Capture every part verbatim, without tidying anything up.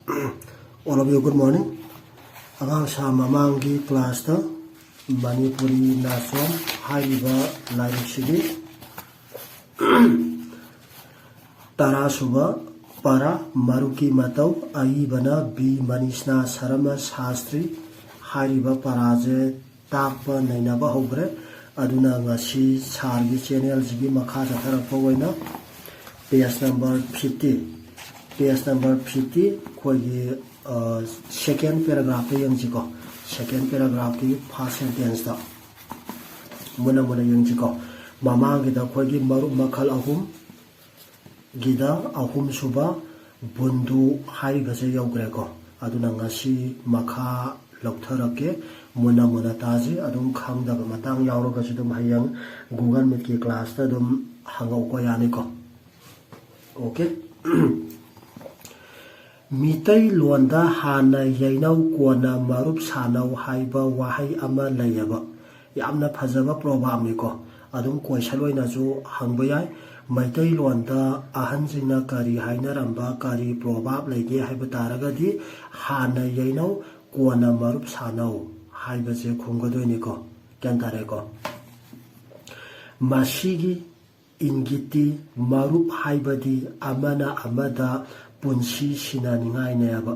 All of you, good morning. ꯑꯉꯥꯡꯁꯥ ꯃꯃꯥꯡꯒꯤ ꯀ꯭ꯂꯥꯁꯇ ꯃꯅꯤꯄꯨꯔꯤ ꯅꯥꯆꯣꯝ ꯍꯥꯏꯔꯤꯕ ꯂꯥꯏꯔꯤꯛꯁꯤꯒꯤ ꯇꯔꯥꯁꯨꯕ ꯄꯔꯥ, ꯃꯔꯨꯞꯀꯤ ꯃꯇꯧ, ꯑꯏꯕꯅ ꯕꯤ ꯃꯅꯤꯁꯅꯥ ꯁꯔꯃ ꯁꯥꯁꯇ꯭ꯔꯤ꯫ ꯍꯥꯏꯔꯤꯕ ꯄꯔꯥꯁꯦ ꯇꯥꯛꯄ ꯅꯩꯅꯕ ꯍꯧꯈ꯭ꯔꯦ꯫ ꯑꯗꯨꯅ ꯉꯁꯤ ꯁꯥꯔꯒꯤ ꯆꯦꯅꯦꯜꯁꯤꯒꯤ ꯃꯈꯥ ꯆꯠꯊꯔꯛꯄ ꯑꯣꯏꯅ page number fifty, page number fifty, ꯑꯩꯈꯣꯏꯒꯤ second paragraphꯇ ꯌꯦꯡꯁꯤꯀꯣ꯫ Second paragraphꯀꯤ first sentenceꯇ ꯃꯨꯟꯅ ꯃꯨꯟꯅ ꯌꯦꯡꯁꯤꯀꯣ꯫ ꯃꯃꯥꯡꯒꯤꯗ ꯑꯩꯈꯣꯏꯒꯤ ꯃꯔꯨꯞ ꯃꯈꯜ ꯑꯍꯨꯝ ꯒꯤꯗ ꯑꯍꯨꯝꯁꯨꯕ ꯕꯨꯟꯗꯨ ꯍꯥꯏꯔꯤꯕꯁꯦ ꯌꯧꯈ꯭ꯔꯦꯀꯣ꯫ ꯑꯗꯨꯅ ꯉꯁꯤ ꯃꯈꯥ ꯂꯧꯊꯔꯛꯀꯦ, ꯃꯨꯟꯅ ꯃꯨꯟꯅ ꯇꯥꯁꯤ꯫ ꯑꯗꯨꯝ ꯈꯪꯗꯕ ꯃꯇꯥꯡ ꯌꯥꯎꯔꯒꯁꯨ ꯑꯗꯨꯝ ꯍꯌꯦꯡ Google Meetꯀꯤ classꯇ ꯑꯗꯨꯝ ꯍꯪꯉꯛꯎꯀꯣ, ꯌꯥꯅꯤꯀꯣ? Okay꯫ ꯃꯤꯇꯩꯂꯣꯟꯗ "ꯍꯥꯟꯅ ꯌꯩꯅꯧ, ꯀꯣꯟꯅ ꯃꯔꯨꯞ ꯁꯥꯅꯧ" ꯍꯥꯏꯕ ꯋꯥꯍꯩ ꯑꯃ ꯂꯩꯌꯦꯕ꯫ ꯌꯥꯝꯅ ꯐꯖꯕ proverbꯅꯤꯀꯣ꯫ ꯑꯗꯨꯝ question ꯑꯣꯏꯅꯁꯨ ꯍꯪꯕ ꯌꯥꯏ꯫ ꯃꯩꯇꯩꯂꯣꯟꯗ ꯑꯍꯟꯁꯤꯡꯅ ꯀꯔꯤ ꯍꯥꯏꯅꯔꯝꯕ, ꯀꯔꯤ proverb ꯂꯩꯒꯦ ꯍꯥꯏꯕ ꯇꯥꯔꯒꯗꯤ, "ꯍꯥꯟꯅ ꯌꯩꯅꯧ, ꯀꯣꯟꯅ ꯃꯔꯨꯞ ꯁꯥꯅꯧ" ꯍꯥꯏꯕꯁꯦ ꯈꯨꯝꯒꯗꯣꯏꯅꯤꯀꯣ꯫ ꯒ꯭ꯌꯥꯟ ꯇꯥꯔꯦꯀꯣ? ꯃꯁꯤꯒꯤ ꯏꯪꯒꯤꯠꯇꯤ, ꯃꯔꯨꯞ ꯍꯥꯏꯕꯗꯤ ꯑꯃꯅ ꯑꯃꯗ ꯄꯨꯟꯁꯤ ꯁꯤꯟꯅꯅꯤꯡꯉꯥꯏꯅꯦꯕ꯫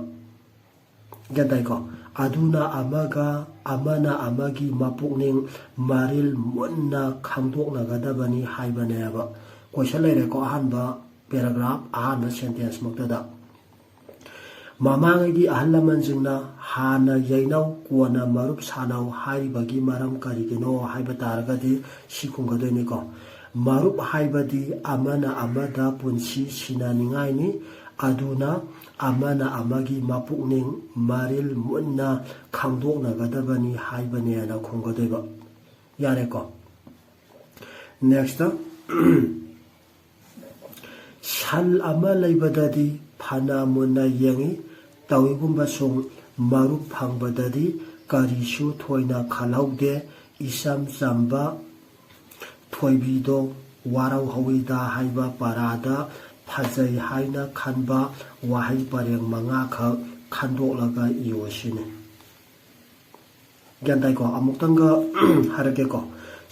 ꯒ꯭ꯌꯥꯟ ꯇꯥꯏꯀꯣ? ꯑꯗꯨꯅ ꯑꯃꯒ ꯑꯃꯅ ꯑꯃꯒꯤ ꯃꯄꯨꯛꯅꯤꯡ ꯃꯔꯤꯜ ꯃꯨꯟꯅ ꯈꯪꯗꯣꯛꯅꯒꯗꯕꯅꯤ ꯍꯥꯏꯕꯅꯦꯕ꯫ Question ꯂꯩꯔꯦꯀꯣ, ꯑꯍꯥꯟꯕ paragraph, ꯑꯍꯥꯟꯕ sentenceꯃꯛꯇꯗ꯫ ꯃꯃꯥꯡꯉꯩꯒꯤ ꯑꯍꯜ ꯂꯃꯟꯁꯤꯡꯅ "ꯍꯥꯟꯅ ꯌꯩꯅꯧ, ꯀꯣꯟꯅ ꯃꯔꯨꯞ ꯁꯥꯅꯧ" ꯍꯥꯏꯔꯤꯕꯒꯤ ꯃꯔꯝ ꯀꯔꯤꯒꯤꯅꯣ ꯍꯥꯏꯕ ꯇꯥꯔꯒꯗꯤ, ꯁꯤ ꯈꯨꯝꯒꯗꯣꯏꯅꯤꯀꯣ꯫ ꯃꯔꯨꯞ ꯍꯥꯏꯕꯗꯤ ꯑꯃꯅ ꯑꯃꯗ ꯄꯨꯟꯁꯤ ꯁꯤꯟꯅꯅꯤꯡꯉꯥꯏꯅꯤ, ꯑꯗꯨꯅ ꯑꯃꯅ ꯑꯃꯒꯤ ꯃꯄꯨꯛꯅꯤꯡ ꯃꯔꯤꯜ ꯃꯨꯟꯅ ꯈꯪꯗꯣꯛꯅꯒꯗꯕꯅꯤ ꯍꯥꯏꯕꯅꯦꯅ ꯈꯨꯝꯒꯗꯣꯏꯕ꯫ ꯌꯥꯔꯦꯀꯣ? Next꯫ ꯁꯟ ꯑꯃ ꯂꯩꯕꯗꯗꯤ ꯐꯅ ꯃꯨꯟꯅ ꯌꯦꯡꯏ, ꯇꯧꯏꯒꯨꯝꯕꯁꯨꯡ ꯃꯔꯨꯞ ꯐꯪꯕꯗꯗꯤ ꯀꯔꯤꯁꯨ ꯊꯣꯏꯅ ꯈꯜꯍꯧꯗꯦ, ꯏꯆꯝ ꯆꯝꯕ ꯊꯣꯏꯕꯤꯗꯣ ꯋꯥꯔꯧꯍꯧꯏꯗ ꯍꯥꯏꯕ ꯄꯔꯥꯗ ꯐꯖꯩ ꯍꯥꯏꯅ ꯈꯟꯕ ꯋꯥꯍꯩ ꯄꯔꯦꯡ ꯃꯉꯥꯈꯛ ꯈꯟꯗꯣꯛꯂꯒ ꯏꯌꯨ ꯁꯤꯅꯤ꯫ ꯒ꯭ꯌꯥꯟ ꯇꯥꯏꯀꯣ? ꯑꯃꯨꯛꯇꯪꯒ ꯍꯥꯏꯔꯛꯀꯦꯀꯣ꯫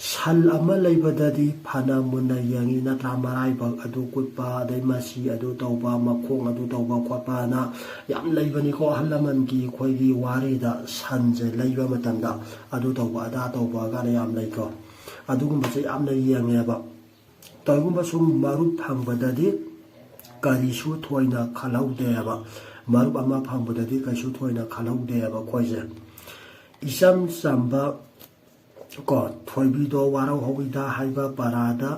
ꯁꯟ ꯑꯃ ꯂꯩꯕꯗꯗꯤ ꯐꯅ ꯃꯨꯟꯅ ꯌꯦꯡꯉꯤ ꯅꯠꯇ꯭ꯔꯥ? ꯃꯔꯥꯏꯕꯛ ꯑꯗꯨ ꯀꯨꯠꯄ, ꯑꯗꯩ ꯃꯁꯤ ꯑꯗꯨ ꯇꯧꯕ, ꯃꯈꯣꯡ ꯑꯗꯨ ꯇꯧꯕ ꯈꯣꯠꯄꯅ ꯌꯥꯝ ꯂꯩꯕꯅꯤꯀꯣ꯫ ꯑꯍꯜ ꯂꯃꯟꯒꯤ ꯑꯩꯈꯣꯏꯒꯤ ꯋꯥꯔꯤꯗ ꯁꯟꯁꯦ ꯂꯩꯕ ꯃꯇꯝꯗ ꯑꯗꯨ ꯇꯧꯕ ꯑꯗꯥ ꯇꯧꯕ ꯀꯥꯏꯅ ꯌꯥꯝ ꯂꯩꯀꯣ꯫ ꯑꯗꯨꯒꯨꯝꯕꯁꯦ ꯌꯥꯝꯅ ꯌꯦꯡꯉꯦꯕ꯫ ꯀꯔꯤꯒꯨꯝꯕ ꯁꯨꯝ ꯃꯔꯨꯞ ꯐꯪꯕꯗꯗꯤ ꯀꯔꯤꯁꯨ ꯊꯣꯏꯅ ꯈꯜꯍꯧꯗꯦꯕ꯫ ꯃꯔꯨꯞ ꯑꯃ ꯐꯪꯕꯗꯗꯤ ꯀꯩꯁꯨ ꯊꯣꯏꯅ ꯈꯜꯍꯧꯗꯦꯕ ꯑꯩꯈꯣꯏꯁꯦ꯫ ꯏꯆꯝ ꯆꯝꯕ ꯀꯣ, ꯊꯣꯏꯕꯤꯗꯣ ꯋꯥꯔꯧꯍꯧꯋꯤꯗ ꯍꯥꯏꯕ ꯄꯔꯥꯗ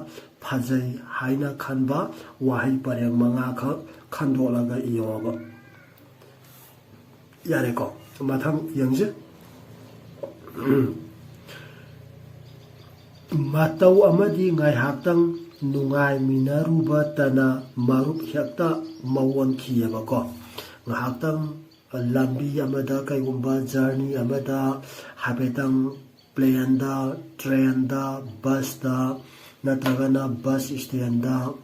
ꯐꯖꯩ ꯍꯥꯏꯅ ꯈꯟꯕ ꯋꯥꯍꯩ ꯄꯔꯦꯡ ꯃꯉꯥꯈꯛ ꯈꯟꯗꯣꯛꯂꯒ ꯏꯌꯣꯕ꯫ ꯌꯥꯔꯦꯀꯣ? ꯃꯊꯪ ꯌꯦꯡꯁꯤ꯫ ꯃꯇꯧ ꯑꯃꯗꯤ ꯉꯥꯏꯍꯥꯛꯇꯪ ꯅꯨꯡꯉꯥꯏꯃꯤꯟꯅꯔꯨꯕꯇꯅ ꯃꯔꯨꯞ ꯍꯦꯛꯇ ꯃꯑꯣꯟꯈꯤꯑꯕꯀꯣ꯫ ꯉꯥꯏꯍꯥꯛꯇꯪ ꯂꯝꯕꯤ ꯑꯃꯗ, ꯀꯩꯒꯨꯝꯕ ꯖꯔꯅꯤ ꯑꯃꯗ ꯍꯥꯏꯐꯦꯠꯇꯪ ꯄ꯭ꯂꯦꯟꯗ, ꯇ꯭ꯔꯦꯟꯗ, ꯕꯁꯇ, ꯅꯠꯇ꯭ꯔꯒꯅ ꯕꯁ ꯏꯁꯇꯦꯟꯗ,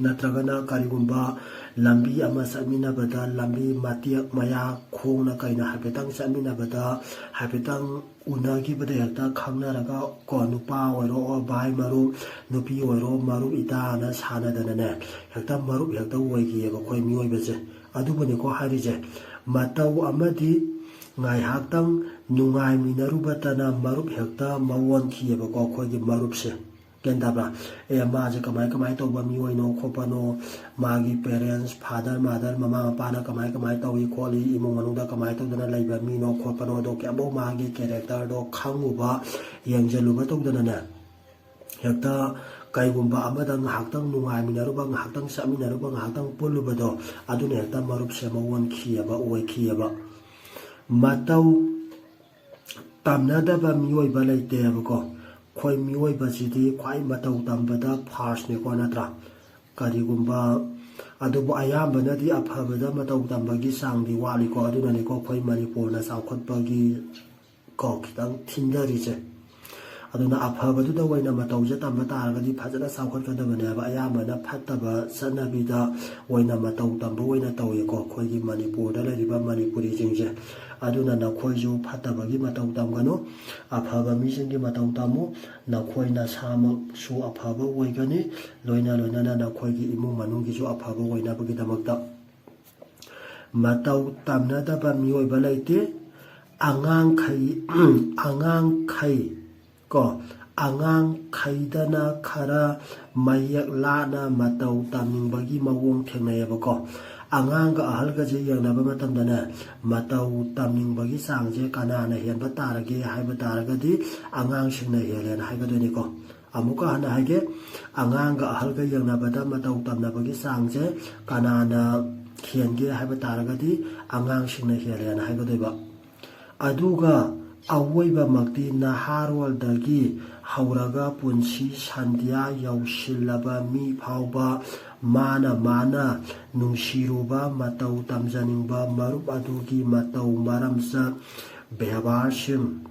ꯅꯠꯇ꯭ꯔꯒꯅ ꯀꯔꯤꯒꯨꯝꯕ ꯂꯝꯕꯤ ꯑꯃ ꯆꯠꯃꯤꯟꯅꯕꯗ ꯂꯝꯕꯤ ꯃꯇꯦꯛ ꯃꯌꯥ ꯈꯣꯡꯅ ꯀꯩꯅ ꯍꯥꯏꯐꯦꯠꯇꯪ ꯆꯠꯃꯤꯟꯅꯕꯗ ꯍꯥꯏꯐꯦꯠꯇꯪ ꯎꯅꯈꯤꯕꯗ ꯍꯦꯛꯇ ꯈꯪꯅꯔꯒ ꯀꯣ, ꯅꯨꯄꯥ ꯑꯣꯏꯔꯣ, ꯚꯥꯏ ꯃꯔꯨꯞ, ꯅꯨꯄꯤ ꯑꯣꯏꯔꯣ, ꯃꯔꯨꯞ ꯏꯇꯥꯅ ꯁꯥꯟꯅꯗꯅꯅꯦ, ꯍꯦꯛꯇ ꯃꯔꯨꯞ ꯍꯦꯛꯇ ꯑꯣꯏꯈꯤꯑꯕ ꯑꯩꯈꯣꯏ ꯃꯤꯑꯣꯏꯕꯁꯦ꯫ ꯑꯗꯨꯕꯨꯅꯤꯀꯣ ꯍꯥꯏꯔꯤꯁꯦ, ꯃꯇꯧ ꯑꯃꯗꯤ ꯉꯥꯏꯍꯥꯛꯇꯪ ꯅꯨꯡꯉꯥꯏꯃꯤꯟꯅꯔꯨꯕꯇꯅ ꯃꯔꯨꯞ ꯍꯦꯛꯇ ꯃꯑꯣꯟꯈꯤꯑꯕꯀꯣ ꯑꯩꯈꯣꯏꯒꯤ ꯃꯔꯨꯞꯁꯦ꯫ ꯒ꯭ꯌꯥꯟ ꯇꯥꯕ꯭ꯔꯥ? ꯑꯦ, ꯃꯥꯁꯦ ꯀꯃꯥꯏ ꯀꯃꯥꯏ ꯇꯧꯕ ꯃꯤꯑꯣꯏꯅꯣ ꯈꯣꯠꯄꯅꯣ, ꯃꯥꯒꯤ parents, father, mother, ꯃꯃꯥ ꯃꯄꯥꯅ ꯀꯃꯥꯏ ꯀꯃꯥꯏ ꯇꯧꯏ ꯈꯣꯠꯂꯤ, ꯏꯃꯨꯡ ꯃꯅꯨꯡꯗ ꯀꯃꯥꯏ ꯇꯧꯗꯅ ꯂꯩꯕ ꯃꯤꯅꯣ ꯈꯣꯠꯄꯅꯣ, ꯑꯗꯣ ꯀꯌꯥꯝꯐꯥꯎ ꯃꯥꯒꯤ characterꯗꯣ ꯈꯪꯉꯨꯕ, ꯌꯦꯡꯁꯤꯜꯂꯨꯕ ꯇꯧꯗꯅꯅꯦ, ꯍꯦꯛꯇ ꯀꯩꯒꯨꯝꯕ ꯑꯃꯗ ꯉꯥꯏꯍꯥꯛꯇꯪ ꯅꯨꯡꯉꯥꯏꯃꯤꯟꯅꯔꯨꯕ, ꯉꯥꯏꯍꯥꯛꯇꯪ ꯆꯠꯃꯤꯟꯅꯔꯨꯕ, ꯉꯥꯏꯍꯥꯛꯇꯪ ꯄꯨꯜꯂꯨꯕꯗꯣ, ꯑꯗꯨꯅ ꯍꯦꯛꯇ ꯃꯔꯨꯞꯁꯦ ꯃꯑꯣꯟꯈꯤꯑꯕ, ꯑꯣꯏꯈꯤꯑꯕ꯫ ꯃꯇꯧ ꯇꯝꯅꯗꯕ ꯃꯤꯑꯣꯏꯕ ꯂꯩꯇꯦꯕꯀꯣ꯫ ꯑꯩꯈꯣꯏ ꯃꯤꯑꯣꯏꯕꯁꯤꯗꯤ ꯈ꯭ꯋꯥꯏ ꯃꯇꯧ ꯇꯝꯕꯗ firstꯅꯤꯀꯣ, ꯅꯠꯇ꯭ꯔꯥ? ꯀꯔꯤꯒꯨꯝꯕ, ꯑꯗꯨꯕꯨ ꯑꯌꯥꯝꯕꯅꯗꯤ ꯑꯐꯕꯗ ꯃꯇꯧ ꯇꯝꯕꯒꯤ ꯆꯥꯡꯗꯤ ꯋꯥꯠꯂꯤꯀꯣ꯫ ꯑꯗꯨꯅꯅꯤꯀꯣ ꯑꯩꯈꯣꯏ ꯃꯅꯤꯄꯨꯔꯅ ꯆꯥꯎꯈꯠꯄꯒꯤ ꯀꯣ ꯈꯤꯇꯪ ꯊꯤꯟꯊꯔꯤꯁꯦ꯫ ꯑꯗꯨꯅ ꯑꯐꯕꯗꯨꯗ ꯑꯣꯏꯅ ꯃꯇꯧꯁꯦ ꯇꯝꯕ ꯇꯥꯔꯒꯗꯤ ꯐꯖꯅ ꯆꯥꯎꯈꯠꯀꯗꯕꯅꯦꯕ꯫ ꯑꯌꯥꯝꯕꯅ ꯐꯠꯇꯕ ꯆꯠꯅꯕꯤꯗ ꯑꯣꯏꯅ ꯃꯇꯧ ꯇꯝꯕ ꯑꯣꯏꯅ ꯇꯧꯏꯀꯣ, ꯑꯩꯈꯣꯏꯒꯤ ꯃꯅꯤꯄꯨꯔꯗ ꯂꯩꯔꯤꯕ ꯃꯅꯤꯄꯨꯔꯤꯁꯤꯡꯁꯦ꯫ ꯑꯗꯨꯅ ꯅꯈꯣꯏꯁꯨ ꯐꯠꯇꯕꯒꯤ ꯃꯇꯧ ꯇꯝꯒꯅꯨ, ꯑꯐꯕ ꯃꯤꯁꯤꯡꯒꯤ ꯃꯇꯧ ꯇꯝꯃꯨ꯫ ꯅꯈꯣꯏ ꯅꯁꯥꯃꯛꯁꯨ ꯑꯐꯕ ꯑꯣꯏꯒꯅꯤ, ꯂꯣꯏꯅ ꯂꯣꯏꯅꯅ ꯅꯈꯣꯏꯒꯤ ꯏꯃꯨꯡ ꯃꯅꯨꯡꯒꯤꯁꯨ ꯑꯐꯕ ꯑꯣꯏꯅꯕꯒꯤꯗꯃꯛꯇ꯫ ꯃꯇꯧ ꯇꯝꯅꯗꯕ ꯃꯤꯑꯣꯏꯕ ꯂꯩꯇꯦ꯫ ꯑꯉꯥꯡꯈꯩ ꯑꯉꯥꯡꯈꯩ ꯀꯣ ꯑꯉꯥꯡꯈꯩꯗꯅ ꯈꯔ ꯃꯌꯦꯛ ꯂꯥꯅ ꯃꯇꯧ ꯇꯝꯅꯤꯡꯕꯒꯤ ꯃꯑꯣꯡ ꯊꯦꯡꯅꯩꯌꯦꯕꯀꯣ꯫ ꯑꯉꯥꯡꯒ ꯑꯍꯜꯒꯁꯦ ꯌꯦꯡꯅꯕ ꯃꯇꯝꯗꯅꯦ, ꯃꯇꯧ ꯇꯝꯅꯤꯡꯕꯒꯤ ꯆꯥꯡꯁꯦ ꯀꯅꯥꯅ ꯍꯦꯟꯕ ꯇꯥꯔꯒꯦ ꯍꯥꯏꯕ ꯇꯥꯔꯒꯗꯤ ꯑꯉꯥꯡꯁꯤꯡꯅ ꯍꯦꯜꯂꯦꯅ ꯍꯥꯏꯒꯗꯣꯏꯅꯤꯀꯣ꯫ ꯑꯃꯨꯛꯀ ꯍꯟꯅ ꯍꯥꯏꯒꯦ, ꯑꯉꯥꯡꯒ ꯑꯍꯜꯒ ꯌꯦꯡꯅꯕꯗ ꯃꯇꯧ ꯇꯝꯅꯕꯒꯤ ꯆꯥꯡꯁꯦ ꯀꯅꯥꯅ ꯍꯦꯟꯒꯦ ꯍꯥꯏꯕ ꯇꯥꯔꯒꯗꯤ ꯑꯉꯥꯡꯁꯤꯡꯅ ꯍꯦꯜꯂꯦꯅ ꯍꯥꯏꯒꯗꯣꯏꯕ꯫ ꯑꯗꯨꯒ ꯑꯋꯣꯏꯕꯃꯛꯇꯤ ꯅꯍꯥꯔꯣꯜꯗꯒꯤ ꯍꯧꯔꯒ ꯄꯨꯟꯁꯤ ꯁꯟꯙ꯭ꯌꯥ ꯌꯧꯁꯤꯜꯂꯕ ꯃꯤ ꯐꯥꯎꯕ ꯃꯥꯅ ꯃꯥꯅ ꯅꯨꯡꯁꯤꯔꯨꯕ, ꯃꯇꯧ ꯇꯝꯖꯅꯤꯡꯕ ꯃꯔꯨꯞ ꯑꯗꯨꯒꯤ ꯃꯇꯧ ꯃꯔꯝꯆꯠ ꯕꯦꯕꯥꯔꯁꯤꯡ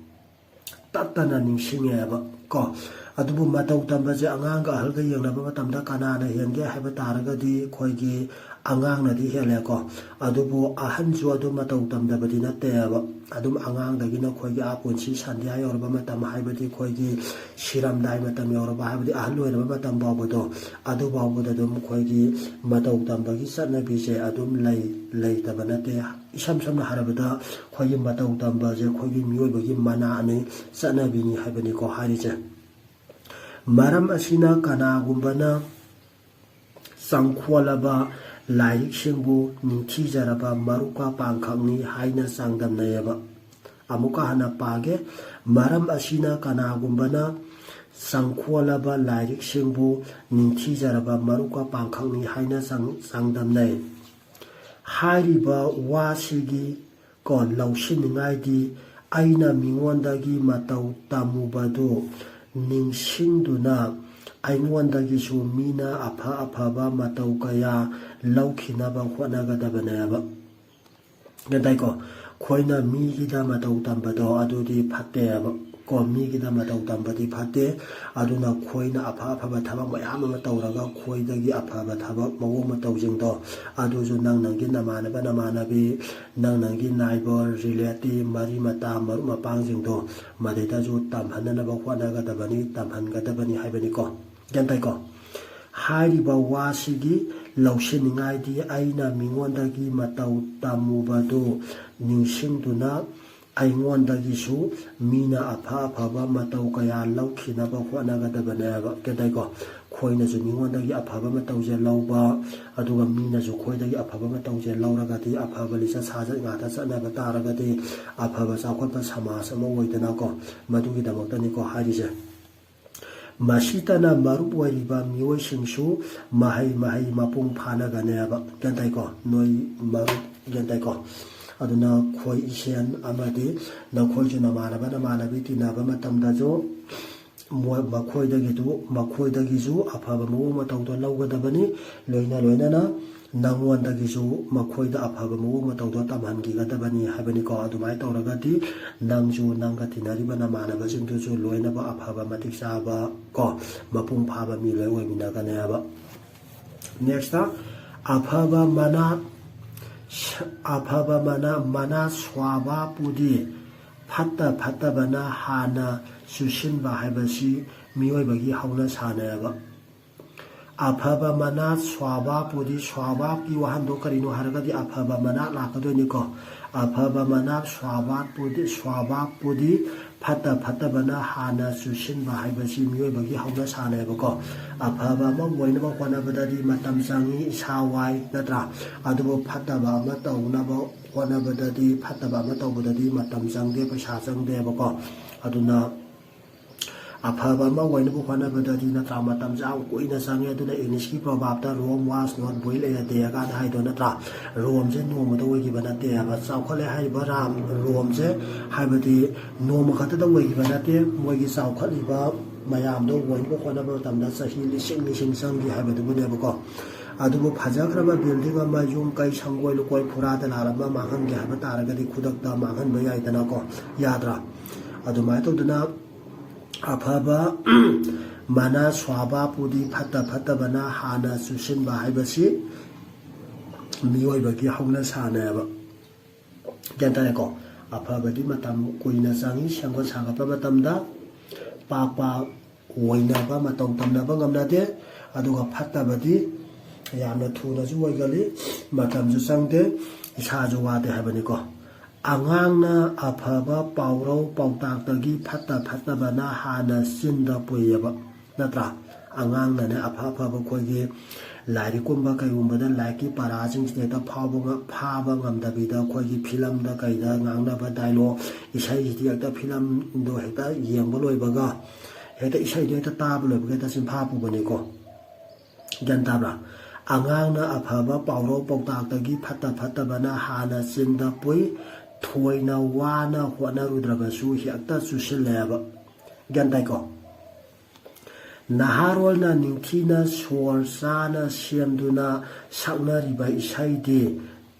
ꯇꯠꯇꯅ ꯅꯤꯡꯁꯤꯡꯉꯦꯕ ꯀꯣ꯫ ꯑꯗꯨꯕꯨ ꯃꯇꯧ ꯇꯝꯕꯁꯦ ꯑꯉꯥꯡꯒ ꯑꯍꯜꯒ ꯌꯦꯡꯅꯕ ꯃꯇꯝꯗ ꯀꯅꯥꯅ ꯍꯦꯟꯒꯦ ꯍꯥꯏꯕ ꯇꯥꯔꯒꯗꯤ ꯑꯩꯈꯣꯏꯒꯤ ꯑꯉꯥꯡꯅꯗꯤ ꯍꯦꯜꯂꯦꯀꯣ꯫ ꯑꯗꯨꯕꯨ ꯑꯍꯟꯁꯨ ꯑꯗꯨꯝ ꯃꯇꯧ ꯇꯝꯗꯕꯗꯤ ꯅꯠꯇꯦꯕ꯫ ꯑꯗꯨꯝ ꯑꯉꯥꯡꯗꯒꯤꯅ ꯑꯩꯈꯣꯏꯒꯤ ꯑꯥ ꯄꯨꯟꯁꯤ ꯁꯟꯙ꯭ꯌꯥ ꯌꯧꯔꯕ ꯃꯇꯝ, ꯍꯥꯏꯕꯗꯤ ꯑꯩꯈꯣꯏꯒꯤ ꯁꯤꯔꯝꯗꯥꯏ ꯃꯇꯝ ꯌꯧꯔꯕ, ꯍꯥꯏꯕꯗꯤ ꯑꯍꯜ ꯑꯣꯏꯔꯕ ꯃꯇꯝ ꯐꯥꯎꯕꯗꯣ, ꯑꯗꯨ ꯐꯥꯎꯕꯗ ꯑꯗꯨꯝ ꯑꯩꯈꯣꯏꯒꯤ ꯃꯇꯧ ꯇꯝꯕꯒꯤ ꯆꯠꯅꯕꯤꯁꯦ ꯑꯗꯨꯝ ꯂꯩ, ꯂꯩꯇꯕ ꯅꯠꯇꯦ꯫ ꯏꯁꯝ ꯁꯝꯅ ꯍꯥꯏꯔꯕꯗ ꯑꯩꯈꯣꯏꯒꯤ ꯃꯇꯧ ꯇꯝꯕꯁꯦ ꯑꯩꯈꯣꯏꯒꯤ ꯃꯤꯑꯣꯏꯕꯒꯤ ꯃꯅꯥꯅꯤ, ꯆꯠꯅꯕꯤꯅꯤ ꯍꯥꯏꯕꯅꯤꯀꯣ ꯍꯥꯏꯔꯤꯁꯦ꯫ ꯃꯔꯝ ꯑꯁꯤꯅ ꯀꯅꯥꯒꯨꯝꯕꯅ ꯆꯪꯈꯣꯜꯂꯕ ꯂꯥꯏꯔꯤꯛꯁꯤꯡꯕꯨ ꯅꯤꯡꯊꯤꯖꯔꯕ ꯃꯔꯨꯞꯀ ꯄꯥꯡꯈꯛꯅꯤ ꯍꯥꯏꯅ ꯆꯥꯡꯗꯝꯅꯩꯌꯦꯕ꯫ ꯑꯃꯨꯛꯀ ꯍꯟꯅ ꯄꯥꯒꯦ꯫ ꯃꯔꯝ ꯑꯁꯤꯅ ꯀꯅꯥꯒꯨꯝꯕꯅ ꯆꯪꯈꯣꯜꯂꯕ ꯂꯥꯏꯔꯤꯛꯁꯤꯡꯕꯨ ꯅꯤꯡꯊꯤꯖꯔꯕ ꯃꯔꯨꯞꯀ ꯄꯥꯡꯈꯛꯅꯤ ꯍꯥꯏꯅ ꯆꯥꯡ-, ꯆꯥꯡꯗꯝꯅꯩ꯫ ꯍꯥꯏꯔꯤꯕ ꯋꯥꯁꯤꯒꯤ ꯀꯣ ꯂꯧꯁꯤꯟꯅꯤꯡꯉꯥꯏꯗꯤ ꯑꯩꯅ ꯃꯤꯉꯣꯟꯗꯒꯤ ꯃꯇꯧ ꯇꯝꯃꯨꯕꯗꯨ ꯅꯤꯡꯁꯤꯡꯗꯨꯅ ꯑꯩꯉꯣꯟꯗꯒꯤꯁꯨ ꯃꯤꯅ ꯑꯐ ꯑꯐꯕ ꯃꯇꯧ ꯀꯌꯥ ꯂꯧꯈꯤꯅꯕ ꯍꯣꯠꯅꯒꯗꯕꯅꯦꯕ꯫ ꯒ꯭ꯌꯥꯟ ꯇꯥꯏꯀꯣ? ꯑꯩꯈꯣꯏꯅ ꯃꯤꯒꯤꯗ ꯃꯇꯧ ꯇꯝꯕꯗꯣ ꯑꯗꯨꯗꯤ ꯐꯠꯇꯦꯕ꯫ ꯀꯣ, ꯃꯤꯒꯤꯗ ꯃꯇꯧ ꯇꯝꯕꯗꯤ ꯐꯠꯇꯦ꯫ ꯑꯗꯨꯅ ꯈꯣꯏꯅ ꯑꯐ ꯑꯐꯕ ꯊꯕꯛ ꯃꯌꯥꯝ ꯑꯃ ꯇꯧꯔꯒ ꯈꯣꯏꯗꯒꯤ ꯑꯐꯕ ꯊꯕꯛ ꯃꯑꯣꯡ ꯃꯇꯧꯁꯤꯡꯗꯣ ꯑꯗꯨꯁꯨ ꯅꯪ ꯅꯪꯒꯤ ꯅꯃꯥꯟꯅꯕ ꯅꯃꯥꯟꯅꯕꯤ, ꯅꯪ ꯅꯪꯒꯤ neighbour, relative, ꯃꯔꯤ ꯃꯇꯥ, ꯃꯔꯨꯞ ꯃꯄꯥꯡꯁꯤꯡꯗꯣ ꯃꯗꯩꯗꯁꯨ ꯇꯝꯍꯟꯅꯅꯕ ꯍꯣꯠꯅꯒꯗꯕꯅꯤ, ꯇꯝꯍꯟꯒꯗꯕꯅꯤ ꯍꯥꯏꯕꯅꯤꯀꯣ꯫ ꯒ꯭ꯌꯥꯟ ꯇꯥꯏꯀꯣ? ꯍꯥꯏꯔꯤꯕ ꯋꯥꯁꯤꯒꯤ ꯂꯧꯁꯤꯟꯅꯤꯡꯉꯥꯏꯗꯤ ꯑꯩꯅ ꯃꯤꯉꯣꯟꯗꯒꯤ ꯃꯇꯧ ꯇꯝꯃꯨꯕꯗꯨ ꯅꯤꯡꯁꯤꯡꯗꯨꯅ ꯑꯩꯉꯣꯟꯗꯒꯤꯁꯨ ꯃꯤꯅ ꯑꯐ ꯑꯐꯕ ꯃꯇꯧ ꯀꯌꯥ ꯂꯧꯈꯤꯅꯕ ꯍꯣꯠꯅꯒꯗꯕꯅꯦꯕ꯫ ꯒ꯭ꯌꯥꯟ ꯇꯥꯏꯀꯣ? ꯈꯣꯏꯅꯁꯨ ꯃꯤꯉꯣꯟꯗꯒꯤ ꯑꯐꯕ ꯃꯇꯧꯁꯦ ꯂꯧꯕ, ꯑꯗꯨꯒ ꯃꯤꯅꯁꯨ ꯈꯣꯏꯗꯒꯤ ꯑꯐꯕ ꯃꯇꯧꯁꯦ ꯂꯧꯔꯒꯗꯤ ꯑꯐꯕ ꯂꯤꯆꯠ ꯁꯥꯖꯠ ꯉꯥꯛꯇ ꯆꯠꯅꯕ ꯇꯥꯔꯒꯗꯤ ꯑꯐꯕ ꯆꯥꯎꯈꯠꯄ ꯁꯃꯥꯖ ꯑꯃ ꯑꯣꯏꯗꯅꯀꯣ꯫ ꯃꯗꯨꯒꯤꯗꯃꯛꯇꯅꯤꯀꯣ ꯍꯥꯏꯔꯤꯁꯦ꯫ ꯃꯁꯤꯇꯅ ꯃꯔꯨꯞ ꯑꯣꯏꯔꯤꯕ ꯃꯤꯑꯣꯏꯁꯤꯡꯁꯨ ꯃꯍꯩ ꯃꯍꯩ ꯃꯄꯨꯡ ꯐꯥꯅꯒꯅꯦꯕ꯫ ꯒ꯭ꯌꯥꯟ ꯇꯥꯏꯀꯣ? ꯅꯣꯏ ꯃꯔꯨꯞ, ꯒ꯭ꯌꯥꯟ ꯇꯥꯏꯀꯣ? ꯑꯗꯨꯅ ꯈꯣꯏ ꯏꯁꯦꯟ ꯑꯃꯗꯤ ꯅꯈꯣꯏꯁꯨ ꯅꯃꯥꯟꯅꯕ ꯅꯃꯥꯟꯅꯕꯤ ꯇꯤꯟꯅꯕ ꯃꯇꯝꯗꯁꯨ ꯃꯣꯏ, ꯃꯈꯣꯏꯗꯒꯤꯗꯨ, ꯃꯈꯣꯏꯗꯒꯤꯁꯨ ꯑꯐꯕ ꯃꯑꯣꯡ ꯃꯇꯧꯗꯣ ꯂꯧꯒꯗꯕꯅꯤ꯫ ꯂꯣꯏꯅ ꯂꯣꯏꯅꯅ ꯅꯪꯉꯣꯟꯗꯒꯤꯁꯨ ꯃꯈꯣꯏꯗ ꯑꯐꯕ ꯃꯑꯣꯡ ꯃꯇꯧꯗꯣ ꯇꯝꯍꯟꯈꯤꯒꯗꯕꯅꯤ ꯍꯥꯏꯕꯅꯤꯀꯣ꯫ ꯑꯗꯨꯃꯥꯏꯅ ꯇꯧꯔꯒꯗꯤ ꯅꯪꯁꯨ ꯅꯪꯒ ꯇꯤꯟꯅꯔꯤꯕ ꯅꯃꯥꯟꯅꯕꯁꯤꯡꯗꯨꯁꯨ ꯂꯣꯏꯅꯃꯛ ꯑꯐꯕ, ꯃꯇꯤꯛ ꯆꯥꯕ ꯀꯣ, ꯃꯄꯨꯡ ꯐꯥꯕ ꯃꯤ ꯂꯣꯏ ꯑꯣꯏꯃꯤꯟꯅꯒꯅꯦꯕ꯫ Next, ꯑꯐꯕ ꯃꯅꯥ, ꯑꯐꯕ ꯃꯅꯥ, ꯃꯅꯥ ꯁ꯭ꯋꯥꯕꯥꯄꯨꯗꯤ ꯐꯠꯇ ꯐꯠꯇꯕꯅ ꯍꯥꯟꯅ ꯆꯨꯁꯤꯟꯕ ꯍꯥꯏꯕꯁꯤ ꯃꯤꯑꯣꯏꯕꯒꯤ ꯍꯧꯅꯁꯥꯅꯦꯕ꯫ ꯑꯐꯕ ꯃꯅꯥ ꯁ꯭ꯋꯥꯕꯥꯄꯨꯗꯤ, ꯁ꯭ꯋꯥꯕꯥꯞꯀꯤ ꯋꯥꯍꯟꯗꯣ ꯀꯔꯤꯅꯣ ꯍꯥꯏꯔꯒꯗꯤ ꯑꯐꯕ ꯃꯅꯥ ꯂꯥꯛꯀꯗꯣꯏꯅꯤꯀꯣ꯫ ꯑꯐꯕ ꯃꯅꯥ ꯁ꯭ꯋꯥꯕꯥꯄꯨꯗꯤ, ꯁ꯭ꯋꯥꯕꯥꯄꯨꯗꯤ ꯐꯠꯇ ꯐꯠꯇꯕꯅ ꯍꯥꯟꯅ ꯆꯨꯁꯤꯟꯕ ꯍꯥꯏꯕꯁꯤ ꯃꯤꯑꯣꯏꯕꯒꯤ ꯍꯧꯅꯁꯥꯅꯦꯕꯀꯣ꯫ ꯑꯐꯕ ꯑꯃ ꯑꯣꯏꯅꯕ ꯍꯣꯠꯅꯕꯗꯗꯤ ꯃꯇꯝ ꯆꯪꯉꯤ, ꯏꯁꯥ ꯋꯥꯏ, ꯅꯠꯇ꯭ꯔꯥ? ꯑꯗꯨꯕꯨ ꯐꯠꯇꯕ ꯑꯃ ꯇꯧꯅꯕ ꯍꯣꯠꯅꯕꯗꯗꯤ, ꯐꯠꯇꯕ ꯑꯃ ꯇꯧꯕꯗꯗꯤ ꯃꯇꯝ ꯆꯪꯗꯦ, ꯄꯩꯁꯥ ꯆꯪꯗꯦꯕꯀꯣ꯫ ꯑꯗꯨꯅ ꯑꯐꯕ ꯑꯃ ꯑꯣꯏꯅꯕ ꯍꯣꯠꯅꯕꯗꯗꯤ, ꯅꯠꯇ꯭ꯔꯥ, ꯃꯇꯝꯁꯦ ꯌꯥꯝ ꯀꯨꯏꯅ ꯆꯪꯉꯦ꯫ ꯑꯗꯨꯅ English ꯀꯤ proverb ꯇ "Rome was not built in a day" ꯀꯥꯏꯅ ꯍꯥꯏꯗꯣ, ꯅꯠꯇ꯭ꯔꯥ? ꯔꯣꯝꯁꯦ ꯅꯣꯡꯃꯗ ꯑꯣꯏꯈꯤꯕ ꯅꯠꯇꯦ ꯍꯥꯏꯕ꯫ ꯆꯥꯎꯈꯠꯂꯦ ꯍꯥꯏꯔꯤꯕ ꯔꯥꯝ, ꯔꯣꯝꯁꯦ ꯍꯥꯏꯕꯗꯤ ꯅꯣꯡꯃ ꯈꯛꯇꯗ ꯑꯣꯏꯈꯤꯕ ꯅꯠꯇꯦ꯫ ꯃꯣꯏꯒꯤ ꯆꯥꯎꯈꯠꯂꯤꯕ ꯃꯌꯥꯝꯗꯣ ꯑꯣꯏꯅꯕ ꯍꯣꯠꯅꯕ ꯃꯇꯝꯗ ꯆꯍꯤ ꯂꯤꯁꯤꯡ ꯂꯤꯁꯤꯡ ꯆꯪꯈꯤ ꯍꯥꯏꯕꯗꯨꯕꯨꯅꯦꯕꯀꯣ꯫ ꯑꯗꯨꯕꯨ ꯐꯖꯈ꯭ꯔꯕ building ꯑꯃ, ꯌꯨꯝ ꯀꯩ, ꯁꯪꯒꯣꯏ ꯂꯨꯀꯣꯏ, ꯐꯨꯔꯥ ꯗꯂꯥꯜ ꯑꯃ ꯃꯥꯡꯍꯟꯒꯦ ꯍꯥꯏꯕ ꯇꯥꯔꯒꯗꯤ ꯈꯨꯗꯛꯇ ꯃꯥꯡꯍꯟꯕ ꯌꯥꯏꯗꯅꯀꯣ, ꯌꯥꯗ꯭ꯔꯥ? ꯑꯗꯨꯃꯥꯏꯅ ꯇꯧꯗꯅ ꯑꯐꯕ ꯃꯅꯥ ꯁ꯭ꯋꯥꯕꯥꯄꯨꯗꯤ ꯐꯠꯇ ꯐꯠꯇꯕꯅ ꯍꯥꯟꯅ ꯆꯨꯁꯤꯟꯕ ꯍꯥꯏꯕꯁꯤ ꯃꯤꯑꯣꯏꯕꯒꯤ ꯍꯧꯅꯁꯥꯅꯦꯕ꯫ ꯒ꯭ꯌꯥꯟ ꯇꯥꯔꯦꯀꯣ? ꯑꯐꯕꯗꯤ ꯃꯇꯝ ꯀꯨꯏꯅ ꯆꯪꯏ ꯁꯦꯝꯒꯠ ꯁꯥꯒꯠꯄ ꯃꯇꯝꯗ꯫ ꯄꯥꯛ ꯄꯥꯛ ꯑꯣꯏꯅꯕ ꯃꯇꯧ ꯇꯝꯅꯕ ꯉꯝꯅꯗꯦ꯫ ꯑꯗꯨꯒ ꯐꯠꯇꯕꯗꯤ ꯌꯥꯝꯅ ꯊꯨꯅꯁꯨ ꯑꯣꯏꯒꯜꯂꯤ, ꯃꯇꯝꯁꯨ ꯆꯪꯗꯦ, ꯏꯁꯥꯁꯨ ꯋꯥꯗꯦ ꯍꯥꯏꯕꯅꯤꯀꯣ꯫ ꯑꯉꯥꯡꯅ ꯑꯐꯕ ꯄꯥꯎꯔꯧ ꯄꯥꯎꯇꯥꯛꯇꯒꯤ ꯐꯠꯇ ꯐꯠꯇꯕꯅ ꯍꯥꯟꯅ ꯆꯤꯟꯗ ꯄꯨꯏꯌꯦꯕ, ꯅꯠꯇ꯭ꯔꯥ? ꯑꯉꯥꯡꯅꯅꯦ ꯑꯐ ꯑꯐꯕ ꯑꯩꯈꯣꯏꯒꯤ ꯂꯥꯏꯔꯤꯛꯀꯨꯝꯕ ꯀꯩꯒꯨꯝꯕꯗ ꯂꯥꯏꯔꯤꯛꯀꯤ ꯄꯔꯥꯁꯤꯡꯁꯤꯗ ꯍꯦꯛꯇ ꯐꯥꯎꯕ ꯉ-, ꯐꯥꯕ ꯉꯝꯗꯕꯤꯗ ꯑꯩꯈꯣꯏꯒꯤ ꯐꯤꯂꯝꯗ ꯀꯩꯗ ꯉꯥꯡꯅꯕ ꯗꯥꯏꯂꯣꯛ, ꯏꯁꯩꯁꯤꯗꯤ ꯍꯦꯛꯇ ꯐꯤꯂꯝꯗꯣ ꯍꯦꯛꯇ ꯌꯦꯡꯕ ꯂꯣꯏꯕꯒ ꯍꯦꯛꯇ ꯏꯁꯩꯗꯣ ꯍꯦꯛꯇ ꯇꯥꯕ ꯂꯣꯏꯕꯒ ꯍꯦꯛꯇ ꯆꯤꯟꯐꯥ ꯄꯨꯕꯅꯤꯀꯣ꯫ ꯒ꯭ꯌꯥꯟ ꯇꯥꯕ꯭ꯔꯥ? ꯑꯉꯥꯡꯅ ꯑꯐꯕ ꯄꯥꯎꯔꯧ ꯄꯥꯎꯇꯥꯛꯇꯒꯤ ꯐꯠꯇ ꯐꯠꯇꯕꯅ ꯍꯥꯟꯅ ꯆꯤꯟꯗ ꯄꯨꯏ꯫ ꯊꯣꯏꯅ ꯋꯥꯅ ꯍꯣꯠꯅꯔꯨꯗ꯭ꯔꯕꯁꯨ ꯍꯦꯛꯇ ꯆꯨꯁꯤꯜꯂꯦꯕ꯫ ꯒ꯭ꯌꯥꯟ ꯇꯥꯏꯀꯣ? ꯅꯍꯥꯔꯣꯜꯅ ꯅꯤꯡꯊꯤꯅ ꯁꯣꯔ ꯆꯥꯅ ꯁꯦꯝꯗꯨꯅ ꯁꯛꯅꯔꯤꯕ ꯏꯁꯩꯗꯤ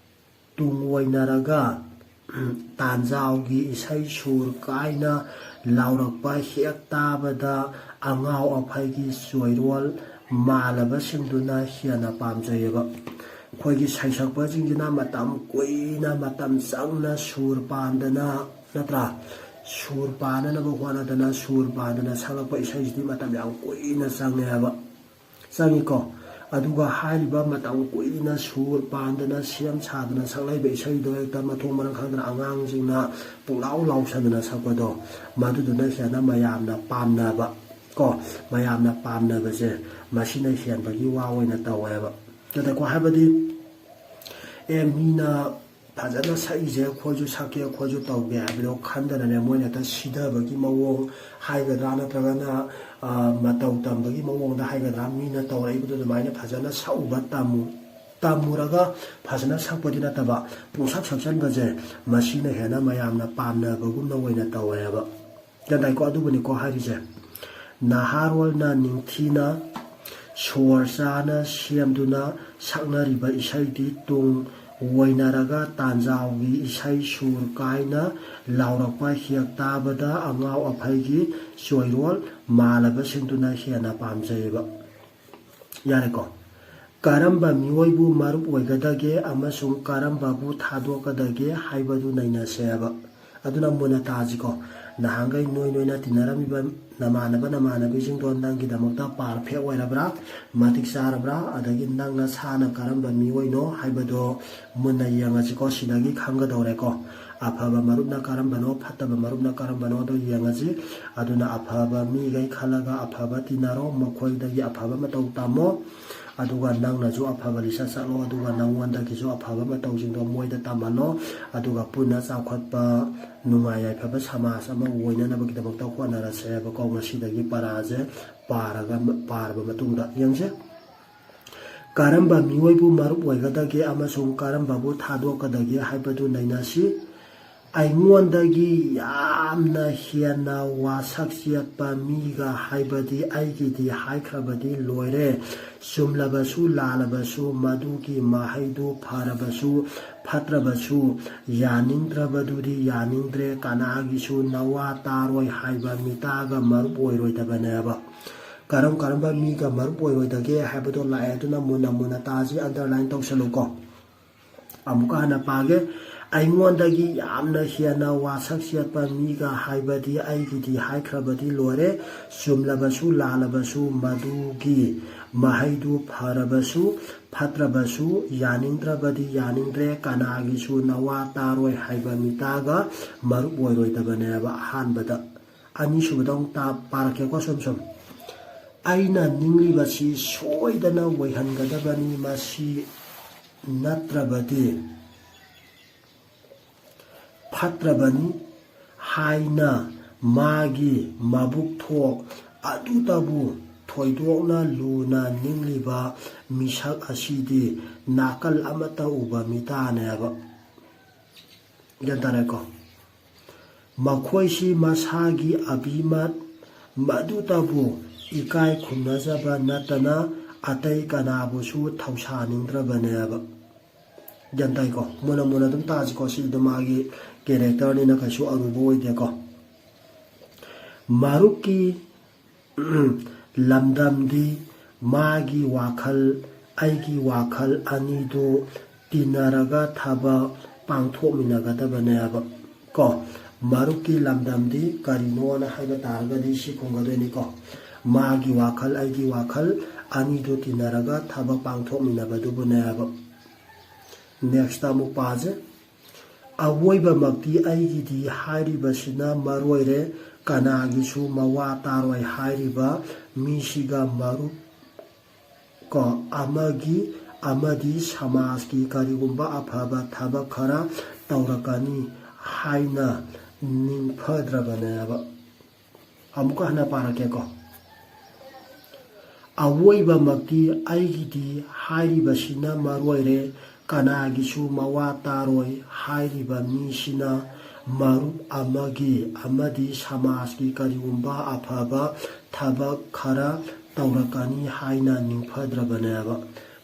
ꯇꯨꯡ ꯑꯣꯏꯅꯔꯒ ꯇꯥꯟꯖꯥꯎꯒꯤ ꯏꯁꯩ ꯁꯨꯔ ꯀꯥꯏꯅ ꯂꯥꯎꯔꯛꯄ ꯍꯦꯛ ꯇꯥꯕꯗ ꯑꯉꯥꯎ ꯑꯐꯩꯒꯤ ꯆꯣꯏꯔꯣꯜ ꯃꯥꯜꯂꯕꯁꯤꯡꯗꯨꯅ ꯍꯦꯟꯅ ꯄꯥꯝꯖꯩꯌꯦꯕ꯫ ꯑꯩꯈꯣꯏꯒꯤ ꯁꯩꯁꯛꯄꯁꯤꯡꯁꯤꯅ ꯃꯇꯝ ꯀꯨꯏꯅ, ꯃꯇꯝ ꯆꯪꯅ ꯁꯨꯔ ꯄꯥꯟꯗꯅ, ꯅꯠꯇ꯭ꯔꯥ? ꯁꯨꯔ ꯄꯥꯟꯅꯅꯕ ꯍꯣꯠꯅꯗꯅ, ꯁꯨꯔ ꯄꯥꯟꯗꯅ ꯁꯛꯂꯛꯄ ꯏꯁꯩꯁꯤꯗꯤ ꯃꯇꯝ ꯌꯥꯝ ꯀꯨꯏꯅ ꯆꯪꯉꯦ ꯍꯥꯏꯕ꯫ ꯆꯪꯉꯤꯀꯣ꯫ ꯑꯗꯨꯒ ꯍꯥꯏꯔꯤꯕ ꯃꯇꯝ ꯀꯨꯏꯅ ꯁꯨꯔ ꯄꯥꯟꯗꯅ, ꯁꯦꯝ ꯁꯥꯗꯅ ꯁꯛꯂꯛꯏꯕ ꯏꯁꯩꯗꯣ ꯍꯦꯛꯇ ꯃꯊꯣꯡ ꯃꯔꯝ ꯈꯪꯗꯅ ꯑꯉꯥꯡꯁꯤꯡꯅ ꯄꯨꯡꯂꯥꯎ ꯂꯥꯎꯁꯟꯗꯅ ꯁꯛꯄꯗꯣ, ꯃꯗꯨꯗꯨꯅ ꯍꯦꯟꯅ ꯃꯌꯥꯝꯅ ꯄꯥꯝꯅꯕ ꯀꯣ, ꯃꯌꯥꯝꯅ ꯄꯥꯝꯅꯕꯁꯦ ꯃꯁꯤꯅ ꯍꯦꯟꯕꯒꯤ ꯋꯥ ꯑꯣꯏꯅ ꯇꯧꯋꯦꯕ꯫ ꯅꯠꯇ꯭ꯔꯀꯣ? ꯍꯥꯏꯕꯗꯤ, ꯑꯦ, ꯃꯤꯅ ꯐꯖꯅ ꯁꯛꯏꯁꯦ ꯑꯩꯈꯣꯏꯁꯨ ꯁꯛꯀꯦ, ꯑꯩꯈꯣꯏꯁꯨ ꯇꯧꯒꯦ ꯍꯥꯏꯕꯗꯣ ꯈꯟꯗꯅꯅꯦ, ꯃꯣꯏꯅ ꯍꯦꯛꯇ ꯁꯤꯊꯕꯒꯤ ꯃꯑꯣꯡ ꯍꯥꯏꯒꯗ꯭ꯔꯥ, ꯅꯠꯇ꯭ꯔꯒꯅ, ꯑ, ꯃꯇꯧ ꯇꯝꯕꯒꯤ ꯃꯑꯣꯡꯗ ꯍꯥꯏꯒꯗ꯭ꯔꯥ, ꯃꯤꯅ ꯇꯧꯔꯛꯏꯕꯗꯣ ꯑꯗꯨꯃꯥꯏꯅ ꯐꯖꯅ ꯁꯛꯎꯕ ꯇꯝꯃꯨ-, ꯇꯝꯃꯨꯔꯒ ꯐꯖꯅ ꯁꯛꯄꯗꯤ ꯅꯠꯇꯕ, ꯄꯨꯡꯁꯛ ꯁꯛꯆꯟꯕꯁꯦ, ꯃꯁꯤꯅ ꯍꯦꯟꯅ ꯃꯌꯥꯝꯅ ꯄꯥꯝꯅꯕꯒꯨꯝꯅ ꯑꯣꯏꯅ ꯇꯧꯋꯦꯕ꯫ ꯒ꯭ꯌꯥꯟ ꯇꯥꯏꯀꯣ? ꯑꯗꯨꯕꯨꯅꯤꯀꯣ ꯍꯥꯏꯔꯤꯁꯦ꯫ ꯅꯍꯥꯔꯣꯜꯅ ꯅꯤꯡꯊꯤꯅ ꯁꯣꯔ ꯆꯥꯅ ꯁꯦꯝꯗꯨꯅ ꯁꯛꯅꯔꯤꯕ ꯏꯁꯩꯗꯤ ꯇꯨꯡ ꯑꯣꯏꯅꯔꯒ ꯇꯥꯟꯖꯥꯎꯒꯤ ꯏꯁꯩ ꯁꯨꯔ ꯀꯥꯏꯅ ꯂꯥꯎꯔꯛꯄ ꯍꯦꯛ ꯇꯥꯕꯗ ꯑꯉꯥꯎ ꯑꯐꯩꯒꯤ ꯆꯣꯏꯔꯣꯜ ꯃꯥꯜꯂꯕꯁꯤꯡꯗꯨꯅ ꯍꯦꯟꯅ ꯄꯥꯝꯖꯩꯌꯦꯕ꯫ ꯌꯥꯔꯦꯀꯣ? ꯀꯔꯝꯕ ꯃꯤꯑꯣꯏꯕꯨ ꯃꯔꯨꯞ ꯑꯣꯏꯒꯗꯒꯦ ꯑꯃꯁꯨꯡ ꯀꯔꯝꯕꯕꯨ ꯊꯥꯗꯣꯛꯀꯗꯒꯦ ꯍꯥꯏꯕꯗꯨ ꯅꯩꯅꯁꯦꯕ꯫ ꯑꯗꯨꯅ ꯃꯨꯟꯅ ꯇꯥꯁꯤꯀꯣ꯫ ꯅꯍꯥꯟꯈꯩ ꯅꯣꯏ ꯅꯣꯏꯅ ꯇꯤꯟꯅꯔꯝꯃꯤꯕ ꯅꯃꯥꯟꯅꯕ ꯅꯃꯥꯟꯅꯕꯤꯁꯤꯡꯗꯣ ꯅꯪꯒꯤꯗꯃꯛꯇ ꯄꯥꯔꯐꯦꯛ ꯑꯣꯏꯔꯕ꯭ꯔꯥ, ꯃꯇꯤꯛ ꯆꯥꯔꯕ꯭ꯔꯥ, ꯑꯗꯒꯤ ꯅꯪ ꯅꯁꯥꯅ ꯀꯔꯝꯕ ꯃꯤꯑꯣꯏꯅꯣ ꯍꯥꯏꯕꯗꯣ ꯃꯨꯟꯅ ꯌꯦꯡꯉꯁꯤꯀꯣ꯫ ꯁꯤꯗꯒꯤ ꯈꯪꯒꯗꯧꯔꯦꯀꯣ, ꯑꯐꯕ ꯃꯔꯨꯞꯅ ꯀꯔꯝꯕꯅꯣ, ꯐꯠꯇꯕ ꯃꯔꯨꯞꯅ ꯀꯔꯝꯕꯅꯣꯗꯣ ꯌꯦꯡꯉꯁꯤ꯫ ꯑꯗꯨꯅ ꯑꯐꯕ ꯃꯤꯈꯩ ꯈꯜꯂꯒ ꯑꯐꯕ ꯇꯤꯟꯅꯔꯣ, ꯃꯈꯣꯏꯗꯒꯤ ꯑꯐꯕ ꯃꯇꯧ ꯇꯝꯃꯣ꯫ ꯑꯗꯨꯒ ꯅꯪꯅꯁꯨ ꯑꯐꯕ ꯂꯤꯆꯠ ꯆꯠꯂꯣ, ꯑꯗꯨꯒ ꯅꯪꯉꯣꯟꯗꯒꯤꯁꯨ ꯑꯐꯕ ꯃꯇꯧꯁꯤꯡꯗꯣ ꯃꯣꯏꯗ ꯇꯝꯍꯜꯂꯣ꯫ ꯑꯗꯨꯒ ꯄꯨꯟꯅ ꯆꯥꯎꯈꯠꯄ, ꯅꯨꯡꯉꯥꯏ ꯌꯥꯏꯐꯕ ꯁꯃꯥꯖ ꯑꯃ ꯑꯣꯏꯅꯅꯕꯒꯤꯗꯃꯛꯇ ꯍꯣꯠꯅꯔꯁꯦ ꯍꯥꯏꯕꯀꯣ꯫ ꯉꯁꯤꯗꯒꯤ ꯄꯔꯥꯁꯦ ꯄꯥꯔꯒ, ꯄꯥꯔꯕ ꯃꯇꯨꯡꯗ ꯌꯦꯡꯁꯦ꯫ ꯀꯔꯝꯕ ꯃꯤꯑꯣꯏꯕꯨ ꯃꯔꯨꯞ ꯑꯣꯏꯒꯗꯒꯦ ꯑꯃꯁꯨꯡ ꯀꯔꯝꯕꯕꯨ ꯊꯥꯗꯣꯛꯀꯗꯒꯦ ꯍꯥꯏꯕꯗꯨ ꯅꯩꯅꯁꯤ꯫ ꯑꯩꯉꯣꯟꯗꯒꯤ ꯌꯥꯝꯅ ꯍꯦꯟꯅ ꯋꯥꯁꯛ ꯆꯦꯠꯄ ꯃꯤꯒ, ꯍꯥꯏꯕꯗꯤ ꯑꯩꯒꯤꯗꯤ ꯍꯥꯏꯈ꯭ꯔꯕꯗꯤ ꯂꯣꯏꯔꯦ꯫ ꯆꯨꯝꯂꯕꯁꯨ ꯂꯥꯜꯂꯕꯁꯨ, ꯃꯗꯨꯒꯤ ꯃꯍꯩꯗꯨ ꯐꯔꯕꯁꯨ ꯐꯠꯇ꯭ꯔꯕꯁꯨ, ꯌꯥꯅꯤꯡꯗ꯭ꯔꯕꯗꯨꯗꯤ ꯌꯥꯅꯤꯡꯗ꯭ꯔꯦ, ꯀꯅꯥꯒꯤꯁꯨ ꯅꯋꯥ ꯇꯥꯔꯣꯏ ꯍꯥꯏꯕ ꯃꯤꯇꯥꯒ ꯃꯔꯨꯞ ꯑꯣꯏꯔꯣꯏꯗꯕꯅꯦꯕ꯫ ꯀꯔꯝ ꯀꯔꯝꯕ ꯃꯤꯒ ꯃꯔꯨꯞ ꯑꯣꯏꯔꯣꯏꯗꯒꯦ ꯍꯥꯏꯕꯗꯣ ꯂꯥꯛꯑꯦ, ꯑꯗꯨꯅ ꯃꯨꯟꯅ ꯃꯨꯟꯅ ꯇꯥꯁꯤ, underline ꯇꯧꯁꯜꯂꯨꯀꯣ꯫ ꯑꯃꯨꯛꯀ ꯍꯟꯅ ꯄꯥꯒꯦ꯫ ꯑꯩꯉꯣꯟꯗꯒꯤ ꯌꯥꯝꯅ ꯍꯦꯟꯅ ꯋꯥꯁꯛ ꯆꯦꯠꯄ ꯃꯤꯒ, ꯍꯥꯏꯕꯗꯤ ꯑꯩꯒꯤꯗꯤ ꯍꯥꯏꯈ꯭ꯔꯕꯗꯤ ꯂꯣꯏꯔꯦ꯫ ꯆꯨꯝꯂꯕꯁꯨ ꯂꯥꯜꯂꯕꯁꯨ, ꯃꯗꯨꯒꯤ ꯃꯍꯩꯗꯨ ꯐꯔꯕꯁꯨ ꯐꯠꯇ꯭ꯔꯕꯁꯨ, ꯌꯥꯅꯤꯡꯗ꯭ꯔꯕꯗꯤ ꯌꯥꯅꯤꯡꯗ꯭ꯔꯦ, ꯀꯅꯥꯒꯤꯁꯨ ꯅꯋꯥ ꯇꯥꯔꯣꯏ ꯍꯥꯏꯕ ꯃꯤꯇꯥꯒ ꯃꯔꯨꯞ ꯑꯣꯏꯔꯣꯏꯗꯕꯅꯦꯕ꯫ ꯑꯍꯥꯟꯕꯗ, ꯑꯅꯤꯁꯨꯕꯗ ꯑꯃꯨꯛ ꯇꯥ-, ꯄꯥꯔꯛꯀꯦꯀꯣ, ꯁꯨꯝ ꯁꯨꯝ꯫ ꯑꯩꯅ ꯅꯤꯡꯂꯤꯕꯁꯤ ꯁꯣꯏꯗꯅ ꯑꯣꯏꯍꯟꯒꯗꯕꯅꯤ, ꯃꯁꯤ ꯅꯠꯇ꯭ꯔꯕꯗꯤ ꯐꯠꯇ꯭ꯔꯕꯅꯤ ꯍꯥꯏꯅ ꯃꯥꯒꯤ ꯃꯕꯨꯛ ꯊꯣꯛ ꯑꯗꯨꯇꯕꯨ ꯊꯣꯏꯗꯣꯛꯅ ꯂꯨꯅ ꯅꯤꯡꯂꯤꯕ ꯃꯤꯁꯛ ꯑꯁꯤꯗꯤ ꯅꯥꯀꯜ ꯑꯃꯠꯇ ꯎꯕ ꯃꯤꯇꯥꯅꯦꯕ꯫ ꯒ꯭ꯌꯥꯟ ꯇꯥꯔꯦꯀꯣ? ꯃꯈꯣꯏꯁꯤ ꯃꯁꯥꯒꯤ ꯑꯕꯤꯃꯠ ꯃꯗꯨꯇꯕꯨ ꯏꯀꯥꯏ ꯈꯨꯝꯅꯖꯕ ꯅꯠꯇꯅ ꯑꯇꯩ ꯀꯅꯥꯕꯨꯁꯨ ꯊꯧꯁꯥꯅꯤꯡꯗ꯭ꯔꯕꯅꯦꯕ꯫ ꯒ꯭ꯌꯥꯟ ꯇꯥꯏꯀꯣ? ꯃꯨꯟꯅ ꯃꯨꯟꯅ ꯑꯗꯨꯝ ꯇꯥꯁꯤꯀꯣ꯫ ꯁꯤꯗ ꯃꯥꯒꯤ ꯀꯦꯔꯦꯛꯇꯔꯅꯤꯅ ꯀꯩꯁꯨ ꯑꯔꯨꯕ ꯑꯣꯏꯗꯦꯀꯣ꯫ ꯃꯔꯨꯞꯀꯤ ꯂꯝꯗꯝꯗꯤ ꯃꯥꯒꯤ ꯋꯥꯈꯜ, ꯑꯩꯒꯤ ꯋꯥꯈꯜ ꯑꯅꯤꯗꯨ ꯇꯤꯟꯅꯔꯒ ꯊꯕꯛ ꯄꯥꯡꯊꯣꯛꯃꯤꯟꯅꯒꯗꯕꯅꯦꯕ꯫ ꯀꯣ, ꯃꯔꯨꯞꯀꯤ ꯂꯝꯗꯝꯗꯤ ꯀꯔꯤꯅꯣꯅ ꯍꯥꯏꯕ ꯇꯥꯔꯒꯗꯤ ꯁꯤ ꯈꯨꯝꯒꯗꯣꯏꯅꯤꯀꯣ꯫ ꯃꯥꯒꯤ ꯋꯥꯈꯜ, ꯑꯩꯒꯤ ꯋꯥꯈꯜ ꯑꯅꯤꯗꯨ ꯇꯤꯟꯅꯔꯒ ꯊꯕꯛ ꯄꯥꯡꯊꯣꯛꯃꯤꯟꯅꯕꯗꯨꯕꯨꯅꯦꯕ꯫ ꯅꯦꯛꯁꯇ ꯑꯃꯨꯛ ꯄꯥꯁꯦ꯫ ꯑꯋꯣꯏꯕꯃꯛꯇꯤ ꯑꯩꯒꯤꯗꯤ ꯍꯥꯏꯔꯤꯕꯁꯤꯅ ꯃꯔꯣꯏꯔꯦ, ꯀꯅꯥꯒꯤꯁꯨ ꯃꯋꯥ ꯇꯥꯔꯣꯏ ꯍꯥꯏꯔꯤꯕ ꯃꯤꯁꯤꯒ ꯃꯔꯨꯞ ꯀꯣ ꯑꯃꯒꯤ ꯑꯃꯗꯤ ꯁꯃꯥꯖꯀꯤ ꯀꯔꯤꯒꯨꯝꯕ ꯑꯐꯕ ꯊꯕꯛ ꯈꯔ ꯇꯧꯔꯛꯀꯅꯤ ꯍꯥꯏꯅ ꯅꯤꯡꯐꯗ꯭ꯔꯕꯅꯦꯕ꯫ ꯑꯃꯨꯛꯀ ꯍꯟꯅ ꯄꯥꯔꯛꯀꯦꯀꯣ꯫ ꯑꯋꯣꯏꯕꯃꯛꯇꯤ ꯑꯩꯒꯤꯗꯤ ꯍꯥꯏꯔꯤꯕꯁꯤꯅ ꯃꯔꯣꯏꯔꯦ, ꯀꯅꯥꯒꯤꯁꯨ ꯃꯋꯥ ꯇꯥꯔꯣꯏ ꯍꯥꯏꯔꯤꯕ ꯃꯤꯁꯤꯅ ꯃꯔꯨꯞ ꯑꯃꯒꯤ ꯑꯃꯗꯤ ꯁꯃꯥꯖꯀꯤ ꯀꯔꯤꯒꯨꯝꯕ ꯑꯐꯕ ꯊꯕꯛ ꯈꯔ ꯇꯧꯔꯛꯀꯅꯤ ꯍꯥꯏꯅ ꯅꯤꯡꯐꯗ꯭ꯔꯕꯅꯦꯕ꯫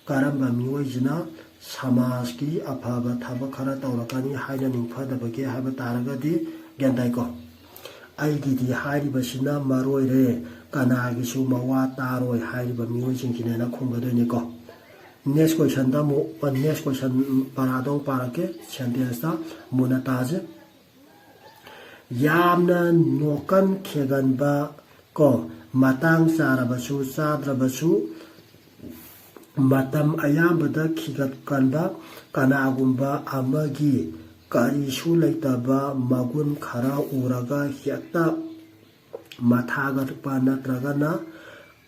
ꯀꯔꯝꯕ ꯃꯤꯑꯣꯏꯁꯤꯅ ꯁꯃꯥꯖꯀꯤ ꯑꯐꯕ ꯊꯕꯛ ꯈꯔ ꯇꯧꯔꯛꯀꯅꯤ ꯍꯥꯏꯅ ꯅꯤꯡꯐꯗꯕꯒꯦ ꯍꯥꯏꯕ ꯇꯥꯔꯒꯗꯤ, ꯒ꯭ꯌꯥꯟ ꯇꯥꯏꯀꯣ? ꯑꯩꯒꯤꯗꯤ ꯍꯥꯏꯔꯤꯕꯁꯤꯅ ꯃꯔꯣꯏꯔꯦ, ꯀꯅꯥꯒꯤꯁꯨ ꯃꯋꯥ ꯇꯥꯔꯣꯏ ꯍꯥꯏꯔꯤꯕ ꯃꯤꯑꯣꯏꯁꯤꯡꯁꯤꯅꯦꯅ ꯈꯨꯝꯒꯗꯣꯏꯅꯤꯀꯣ꯫ ꯅꯦꯛꯁ ꯀꯣꯏꯁꯟꯗ ꯑꯃꯨꯛ, ꯅꯦꯛꯁ ꯀꯣꯏꯁꯟ ꯄꯔꯥꯗꯣ ꯑꯃꯨꯛ ꯄꯥꯔꯛꯀꯦ, ꯁꯦꯟꯇꯦꯟꯁꯇ ꯃꯨꯟꯅ ꯇꯥꯁꯦ꯫ ꯌꯥꯝꯅ ꯅꯣꯛꯀꯟ ꯈꯦꯒꯟꯕ ꯀꯣ, ꯃꯇꯥꯡ ꯆꯥꯔꯕꯁꯨ ꯆꯥꯗ꯭ꯔꯕꯁꯨ ꯃꯇꯝ ꯑꯌꯥꯝꯕꯗ ꯈꯤꯒꯠꯀꯟꯕ ꯀꯅꯥꯒꯨꯝꯕ ꯑꯃꯒꯤ ꯀꯔꯤꯁꯨ ꯂꯩꯇꯕ ꯃꯒꯨꯟ ꯈꯔ ꯎꯔꯒ ꯍꯦꯛꯇ ꯃꯊꯥꯒꯠꯄ ꯅꯠꯇ꯭ꯔꯒꯅ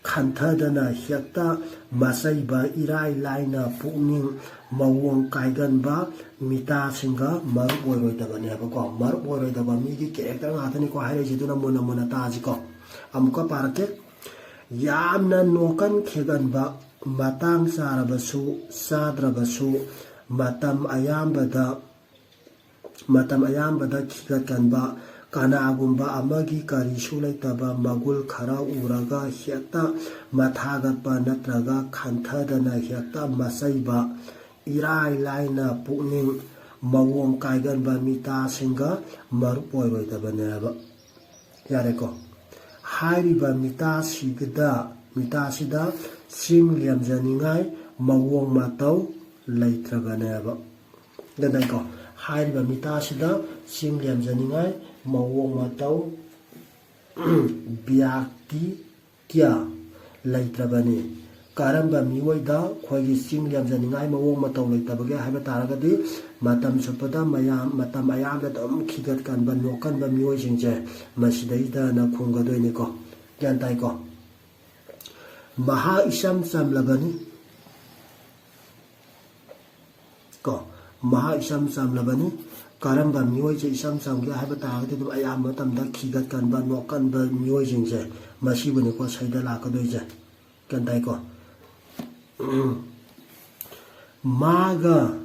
ꯈꯟꯊꯗꯅ ꯍꯦꯛꯇ ꯃꯆꯩꯕ, ꯏꯔꯥꯏ ꯂꯥꯏꯅ ꯄꯨꯛꯅꯤꯡ ꯃꯑꯣꯡ ꯀꯥꯏꯒꯟꯕ ꯃꯤꯇꯥꯁꯤꯡꯒ ꯃꯔꯨꯞ ꯑꯣꯏꯔꯣꯏꯗꯕꯅꯦꯕꯀꯣ꯫ ꯃꯔꯨꯞ ꯑꯣꯏꯔꯣꯏꯗꯕ ꯃꯤꯒꯤ ꯀꯦꯔꯦꯛꯇꯔ ꯉꯥꯛꯇꯅꯤꯀꯣ ꯍꯥꯏꯔꯛꯏꯁꯦ꯫ ꯑꯗꯨꯅ ꯃꯨꯟꯅ ꯃꯨꯟꯅ ꯇꯥꯁꯤꯀꯣ꯫ ꯑꯃꯨꯛꯀ ꯄꯥꯔꯛꯀꯦ꯫ ꯌꯥꯝꯅ ꯅꯣꯛꯀꯟ ꯈꯦꯒꯟꯕ, ꯃꯇꯥꯡ ꯆꯥꯔꯕꯁꯨ ꯆꯥꯗ꯭ꯔꯕꯁꯨ ꯃꯇꯝ ꯑꯌꯥꯝꯕꯗ ꯃꯇꯝ ꯑꯌꯥꯝꯕꯗ ꯈꯤꯒꯠꯀꯟꯕ, ꯀꯅꯥꯒꯨꯝꯕ ꯑꯃꯒꯤ ꯀꯔꯤꯁꯨ ꯂꯩꯇꯕ ꯃꯒꯨꯜ ꯈꯔ ꯎꯔꯒ ꯍꯦꯛꯇ ꯃꯊꯥꯒꯠꯄ ꯅꯠꯇ꯭ꯔꯒ ꯈꯟꯊꯗꯅ ꯍꯦꯛꯇ ꯃꯆꯩꯕ, ꯏꯔꯥꯏ ꯂꯥꯏꯅ ꯄꯨꯛꯅꯤꯡ ꯃꯑꯣꯡ ꯀꯥꯏꯒꯟꯕ ꯃꯤꯇꯥꯁꯤꯡꯒ ꯃꯔꯨꯞ ꯑꯣꯏꯔꯣꯏꯗꯕꯅꯦꯕ꯫ ꯌꯥꯔꯦꯀꯣ? ꯍꯥꯏꯔꯤꯕ ꯃꯤꯇꯥꯁꯤꯗ, ꯃꯤꯇꯥꯁꯤꯗ ꯆꯤꯡ ꯂꯦꯝꯖꯅꯤꯡꯉꯥꯏ ꯃꯑꯣꯡ ꯃꯇꯧ ꯂꯩꯇ꯭ꯔꯕꯅꯦꯕ꯫ ꯒ꯭ꯌꯥꯟ ꯇꯥꯏꯀꯣ? ꯍꯥꯏꯔꯤꯕ ꯃꯤꯇꯥꯁꯤꯗ ꯆꯤꯡ ꯂꯦꯝꯖꯅꯤꯡꯉꯥꯏ ꯃꯑꯣꯡ ꯃꯇꯧ ꯕ꯭ꯌꯥꯛꯇꯤ ꯀꯌꯥ ꯂꯩꯇ꯭ꯔꯕꯅꯤ꯫ ꯀꯔꯝꯕ ꯃꯤꯑꯣꯏꯗ ꯑꯩꯈꯣꯏꯒꯤ ꯆꯤꯡ ꯂꯦꯝꯖꯅꯤꯡꯉꯥꯏ ꯃꯑꯣꯡ ꯃꯇꯧ ꯂꯩꯇꯕꯒꯦ ꯍꯥꯏꯕ ꯇꯥꯔꯒꯗꯤ, ꯃꯇꯝ ꯆꯨꯞꯄꯗ ꯃꯌꯥꯝ, ꯃꯇꯝ ꯑꯌꯥꯝꯕꯗ ꯑꯗꯨꯝ ꯈꯤꯒꯠꯀꯟꯕ, ꯅꯣꯛꯀꯟꯕ ꯃꯤꯑꯣꯏꯁꯤꯡꯁꯦ ꯃꯁꯤꯗꯩꯗꯅ ꯈꯨꯝꯒꯗꯣꯏꯅꯤꯀꯣ꯫ ꯒ꯭ꯌꯥꯟ ꯇꯥꯏꯀꯣ? ꯃꯍꯥꯛ ꯏꯆꯝ ꯆꯝꯂꯕꯅꯤ꯫ ꯀꯣ, ꯃꯍꯥꯛ ꯏꯆꯝ ꯆꯝꯂꯕꯅꯤ꯫ ꯀꯔꯝꯕ ꯃꯤꯑꯣꯏꯁꯦ ꯏꯆꯝ ꯆꯝꯒꯦ ꯍꯥꯏꯕ ꯇꯥꯔꯒꯗꯤ, ꯑꯗꯨꯝ ꯑꯌꯥꯝꯕ ꯃꯇꯝꯗ ꯈꯤꯒꯠꯀꯟꯕ, ꯅꯣꯛꯀꯟꯕ ꯃꯤꯑꯣꯏꯁꯤꯡꯁꯦ ꯃꯁꯤꯕꯨꯅꯤꯀꯣ ꯁꯩꯗ ꯂꯥꯛꯀꯗꯣꯏꯁꯦ꯫ ꯒ꯭ꯌꯥꯟ ꯇꯥꯏꯀꯣ? ꯃꯥꯒ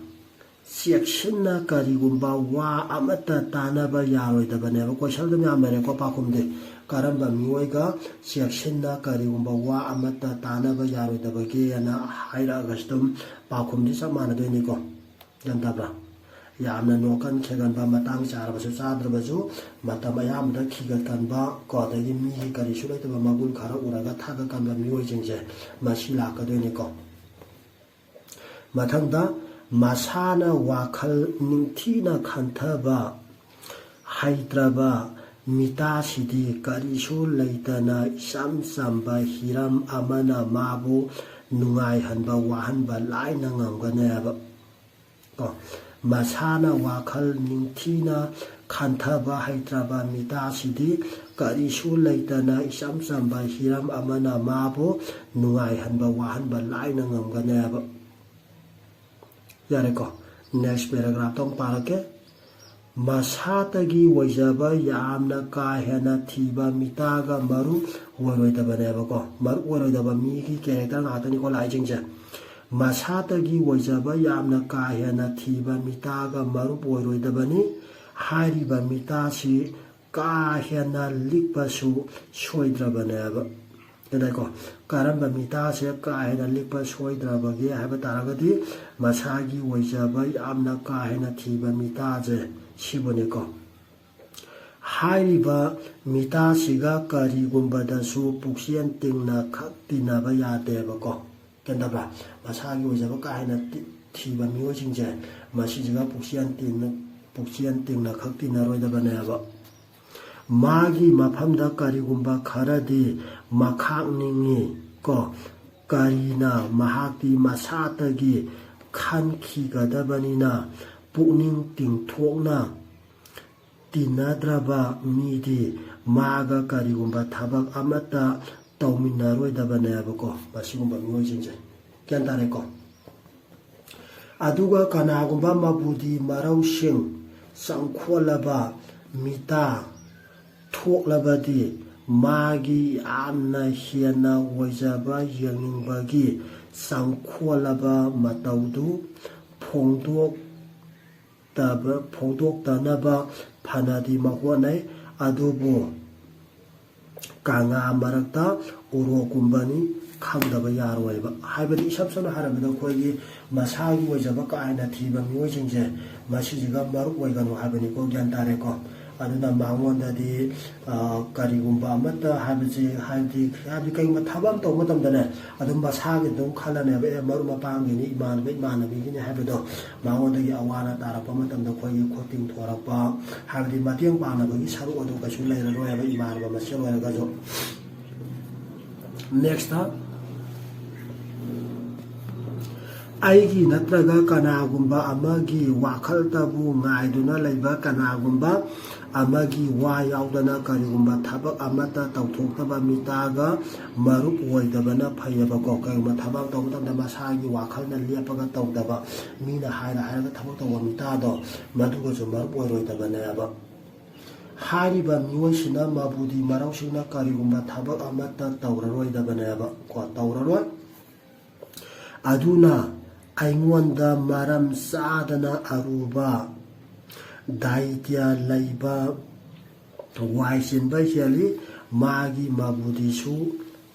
ꯆꯦꯛꯁꯤꯟꯅ ꯀꯔꯤꯒꯨꯝꯕ ꯋꯥ ꯑꯃꯠꯇ ꯇꯥꯟꯅꯕ ꯌꯥꯔꯣꯏꯗꯕꯅꯦꯕ꯫ ꯀꯣꯏꯁꯟ ꯑꯗꯨꯝ ꯌꯥꯝ ꯂꯩꯔꯦꯀꯣ, ꯄꯥꯎꯈꯨꯝꯗꯤ꯫ ꯀꯔꯝꯕ ꯃꯤꯑꯣꯏꯒ ꯆꯦꯛꯁꯤꯟꯅ ꯀꯔꯤꯒꯨꯝꯕ ꯋꯥ ꯑꯃꯠꯇ ꯇꯥꯟꯅꯕ ꯌꯥꯔꯣꯏꯗꯕꯒꯦꯅ ꯍꯥꯏꯔꯛꯑꯒꯁꯨ ꯑꯗꯨꯝ ꯄꯥꯎꯈꯨꯝꯗꯤ ꯆꯞ ꯃꯥꯟꯅꯗꯣꯏꯅꯤꯀꯣ꯫ ꯒ꯭ꯌꯥꯟ ꯇꯥꯕ꯭ꯔꯥ? ꯌꯥꯝꯅ ꯅꯣꯛꯀꯟ ꯈꯦꯒꯟꯕ, ꯃꯇꯥꯡ ꯆꯥꯔꯕꯁꯨ ꯆꯥꯗ꯭ꯔꯕꯁꯨ ꯃꯇꯝ ꯑꯌꯥꯝꯕꯗ ꯈꯤꯒꯠꯀꯟꯕ ꯀꯣ, ꯑꯗꯒꯤ ꯃꯤꯒꯤ ꯀꯔꯤꯁꯨ ꯂꯩꯇꯕ ꯃꯒꯨꯟ ꯈꯔ ꯎꯔꯒ ꯊꯥꯒꯠꯀꯟꯕ ꯃꯤꯑꯣꯏꯁꯤꯡꯁꯦ ꯃꯁꯤ ꯂꯥꯛꯀꯗꯣꯏꯅꯤꯀꯣ꯫ ꯃꯊꯪꯗ, ꯃꯁꯥꯅ ꯋꯥꯈꯜ ꯅꯤꯡꯊꯤꯅ ꯈꯟꯊꯕ ꯍꯩꯇ꯭ꯔꯕ ꯃꯤꯇꯥꯁꯤꯗꯤ ꯀꯔꯤꯁꯨ ꯂꯩꯇꯅ ꯏꯆꯝ ꯆꯝꯕ ꯍꯤꯔꯝ ꯑꯃꯅ ꯃꯥꯕꯨ ꯅꯨꯡꯉꯥꯏꯍꯟꯕ, ꯋꯥꯍꯟꯕ ꯂꯥꯏꯅ ꯉꯝꯒꯅꯤ ꯍꯥꯏꯕ꯫ ꯀꯣ, ꯃꯁꯥꯅ ꯋꯥꯈꯜ ꯅꯤꯡꯊꯤꯅ ꯈꯟꯊꯕ ꯍꯩꯇ꯭ꯔꯕ ꯃꯤꯇꯥꯁꯤꯗꯤ ꯀꯔꯤꯁꯨ ꯂꯩꯇꯅ ꯏꯆꯝ ꯆꯝꯕ ꯍꯤꯔꯝ ꯑꯃꯅ ꯃꯥꯕꯨ ꯅꯨꯡꯉꯥꯏꯍꯟꯕ, ꯋꯥꯍꯟꯕ ꯂꯥꯏꯅ ꯉꯝꯒꯅꯤ ꯍꯥꯏꯕ꯫ ꯌꯥꯔꯦꯀꯣ? Next paragraph ꯇꯣ ꯑꯃꯨꯛ ꯄꯥꯔꯛꯀꯦ꯫ ꯃꯁꯥꯇꯒꯤ ꯑꯣꯏꯖꯕ ꯌꯥꯝꯅ ꯀꯥ ꯍꯦꯟꯅ ꯊꯤꯕ ꯃꯤꯇꯥꯒ ꯃꯔꯨꯞ ꯑꯣꯏꯔꯣꯏꯗꯕꯅꯦꯕꯀꯣ꯫ ꯃꯔꯨꯞ ꯑꯣꯏꯔꯣꯏꯗꯕ ꯃꯤꯒꯤ character ꯉꯥꯛꯇꯅꯤꯀꯣ ꯂꯥꯛꯏꯁꯤꯡꯁꯦ꯫ ꯃꯁꯥꯇꯒꯤ ꯑꯣꯏꯖꯕ ꯌꯥꯝꯅ ꯀꯥ ꯍꯦꯟꯅ ꯊꯤꯕ ꯃꯤꯇꯥꯒ ꯃꯔꯨꯞ ꯑꯣꯏꯔꯣꯏꯗꯕꯅꯤ꯫ ꯍꯥꯏꯔꯤꯕ ꯃꯤꯇꯥꯁꯤ ꯀꯥ ꯍꯦꯟꯅ ꯂꯤꯛꯄꯁꯨ ꯁꯣꯏꯗ꯭ꯔꯕꯅꯦꯕ꯫ ꯀꯣ꯫ ꯀꯔꯝꯕ ꯃꯤꯇꯥꯁꯦ ꯀꯥ ꯍꯦꯟꯅ ꯂꯤꯛꯄ ꯁꯣꯏꯗ꯭ꯔꯕꯒꯦ ꯍꯥꯏꯕ ꯇꯥꯔꯒꯗꯤ, ꯃꯁꯥꯒꯤ ꯑꯣꯏꯖꯕ ꯌꯥꯝꯅ ꯀꯥ ꯍꯦꯟꯅ ꯊꯤꯕ ꯃꯤꯇꯥꯁꯦ ꯁꯤꯕꯨꯅꯤꯀꯣ꯫ ꯍꯥꯏꯔꯤꯕ ꯃꯤꯇꯥꯁꯤꯒ ꯀꯔꯤꯒꯨꯝꯕꯗꯁꯨ ꯄꯨꯛꯆꯦꯟ ꯇꯤꯡꯅ ꯈꯛ ꯇꯤꯟꯅꯕ ꯌꯥꯗꯦꯕꯀꯣ꯫ ꯒ꯭ꯌꯥꯟ ꯇꯥꯕ꯭ꯔꯥ? ꯃꯁꯥꯒꯤ ꯑꯣꯏꯖꯕ ꯀꯥ ꯍꯦꯟꯅ ꯊꯤ-, ꯊꯤꯕ ꯃꯤꯑꯣꯏꯁꯤꯡꯁꯦ, ꯃꯁꯤꯁꯤꯒ ꯄꯨꯛꯆꯦꯟ ꯇꯤꯡꯅ, ꯄꯨꯛꯆꯦꯟ ꯇꯤꯡꯅ ꯈꯛ ꯇꯤꯟꯅꯔꯣꯏꯗꯕꯅꯦꯕ꯫ ꯃꯥꯒꯤ ꯃꯐꯝꯗ ꯀꯔꯤꯒꯨꯝꯕ ꯈꯔꯗꯤ ꯃꯈꯥꯛꯅꯤꯡꯉꯤ ꯀꯣ꯫ ꯀꯔꯤꯅ ꯃꯍꯥꯛꯇꯤ ꯃꯁꯥꯇꯒꯤ ꯈꯟꯈꯤꯒꯗꯕꯅꯤꯅ ꯄꯨꯛꯅꯤꯡ ꯇꯤꯡꯊꯣꯛꯅ ꯇꯤꯟꯅꯗ꯭ꯔꯕ ꯃꯤꯗꯤ ꯃꯥꯒ ꯀꯔꯤꯒꯨꯝꯕ ꯊꯕꯛ ꯑꯃꯠꯇ ꯇꯧꯃꯤꯟꯅꯔꯣꯏꯗꯕꯅꯦꯕꯀꯣ, ꯃꯁꯤꯒꯨꯝꯕ ꯃꯤꯑꯣꯏꯁꯤꯡꯁꯦ꯫ ꯒ꯭ꯌꯥꯟ ꯇꯥꯔꯦꯀꯣ? ꯑꯗꯨꯒ ꯀꯅꯥꯒꯨꯝꯕ ꯃꯕꯨꯗꯤ ꯃꯔꯧꯁꯤꯡ ꯆꯪꯈꯣꯜꯂꯕ ꯃꯤꯇꯥ ꯊꯣꯛꯂꯕꯗꯤ ꯃꯥꯒꯤ ꯌꯥꯝꯅ ꯍꯦꯟꯅ ꯑꯣꯏꯖꯕ ꯌꯦꯡꯅꯤꯡꯕꯒꯤ ꯆꯪꯈꯣꯜꯂꯕ ꯃꯇꯧꯗꯨ ꯐꯣꯡꯗꯣꯛ ꯇꯕ-, ꯐꯣꯡꯗꯣꯛꯇꯅꯕ ꯐꯅꯗꯤ ꯃꯍꯣꯠꯅꯩ, ꯑꯗꯨꯕꯨ ꯀꯪꯂꯥ ꯃꯔꯛꯇ ꯎꯔꯣꯛꯀꯨꯝꯕꯅꯤ, ꯈꯪꯗꯕ ꯌꯥꯔꯣꯏꯕ꯫ ꯍꯥꯏꯕꯗꯤ ꯏꯁꯝ ꯁꯝꯅ ꯍꯥꯏꯔꯕꯗ ꯑꯩꯈꯣꯏꯒꯤ ꯃꯁꯥꯒꯤ ꯑꯣꯏꯖꯕ ꯀꯥ ꯍꯦꯟꯅ ꯊꯤꯕ ꯃꯤꯑꯣꯏꯁꯤꯡꯁꯦ ꯃꯁꯤꯁꯤꯒ ꯃꯔꯨꯞ ꯑꯣꯏꯒꯅꯨ ꯍꯥꯏꯕꯅꯤꯀꯣ, ꯒ꯭ꯌꯥꯟ ꯇꯥꯔꯦꯀꯣ? ꯑꯗꯨꯅ ꯃꯉꯣꯟꯗꯗꯤ, ꯑ, ꯀꯔꯤꯒꯨꯝꯕ ꯑꯃꯠꯇ ꯍꯥꯏꯕꯁꯤ, ꯍꯥꯏꯕꯗꯤ, ꯍꯥꯏꯕꯗꯤ ꯀꯩꯒꯨꯝꯕ ꯊꯕꯛ ꯑꯃ ꯇꯧꯕ ꯃꯇꯝꯗꯅꯦ, ꯑꯗꯨꯝ ꯃꯁꯥꯒꯤ ꯑꯗꯨꯝ ꯈꯜꯂꯅꯦꯕ, "ꯑꯦ, ꯃꯔꯨꯞ ꯃꯄꯥꯡꯒꯤꯅꯤ, ꯏꯃꯥꯟꯅꯕ ꯏꯃꯥꯟꯅꯕꯤꯒꯤꯅꯤ" ꯍꯥꯏꯕꯗꯣ꯫ ꯃꯉꯣꯟꯗꯒꯤ ꯑꯋꯥ ꯑꯅꯥ ꯇꯥꯔꯛꯄ ꯃꯇꯝꯗ ꯑꯩꯈꯣꯏꯒꯤ ꯈꯨꯠ ꯇꯤꯡꯊꯣꯔꯛꯄ, ꯍꯥꯏꯕꯗꯤ ꯃꯇꯦꯡ ꯄꯥꯡꯅꯕꯒꯤ ꯁꯔꯨꯛ ꯑꯗꯨ ꯀꯩꯁꯨ ꯂꯩꯔꯔꯣꯏ ꯍꯥꯏꯕ, ꯏꯃꯥꯟꯅꯕ ꯃꯁꯦꯜ ꯑꯣꯏꯔꯒꯁꯨ꯫ Next, ꯑꯩꯒꯤ ꯅꯠꯇ꯭ꯔꯒ ꯀꯅꯥꯒꯨꯝꯕ ꯑꯃꯒꯤ ꯋꯥꯈꯜꯇꯕꯨ ꯉꯥꯏꯗꯨꯅ ꯂꯩꯕ ꯀꯅꯥꯒꯨꯝꯕ ꯑꯃꯒꯤ ꯋꯥ ꯌꯥꯎꯗꯅ ꯀꯔꯤꯒꯨꯝꯕ ꯊꯕꯛ ꯑꯃꯠꯇ ꯇꯧꯊꯣꯛꯇꯕ ꯃꯤꯇꯥꯒ ꯃꯔꯨꯞ ꯑꯣꯏꯗꯕꯅ ꯐꯩꯌꯦꯕꯀꯣ꯫ ꯀꯔꯤꯒꯨꯝꯕ ꯊꯕꯛ ꯇꯧꯕ ꯃꯇꯝꯗ ꯃꯁꯥꯒꯤ ꯋꯥꯈꯜꯅ ꯂꯦꯞꯄꯒ ꯇꯧꯗꯕ, ꯃꯤꯅ ꯍꯥꯏꯔ ꯍꯥꯏꯔꯒ ꯊꯕꯛ ꯇꯧꯕ ꯃꯤꯇꯥꯗꯣ, ꯃꯗꯨꯒꯁꯨ ꯃꯔꯨꯞ ꯑꯣꯏꯔꯣꯏꯗꯕꯅꯦꯕ꯫ ꯍꯥꯏꯔꯤꯕ ꯃꯤꯑꯣꯏꯁꯤꯅ ꯃꯕꯨꯗꯤ ꯃꯔꯧꯁꯤꯡꯅ ꯀꯔꯤꯒꯨꯝꯕ ꯊꯕꯛ ꯑꯃꯠꯇ ꯇꯧꯔꯔꯣꯏꯗꯕꯅꯦꯕ ꯀꯣ, ꯇꯧꯔꯔꯣꯏ꯫ ꯑꯗꯨꯅ ꯑꯩꯉꯣꯟꯗ ꯃꯔꯝ ꯆꯥꯗꯅ ꯑꯔꯨꯕ ꯗꯥꯏꯇ꯭ꯌ ꯂꯩꯕ ꯋꯥꯏ ꯆꯤꯟꯕ ꯍꯦꯜꯂꯤ꯫ ꯃꯥꯒꯤ ꯃꯕꯨꯗꯤꯁꯨ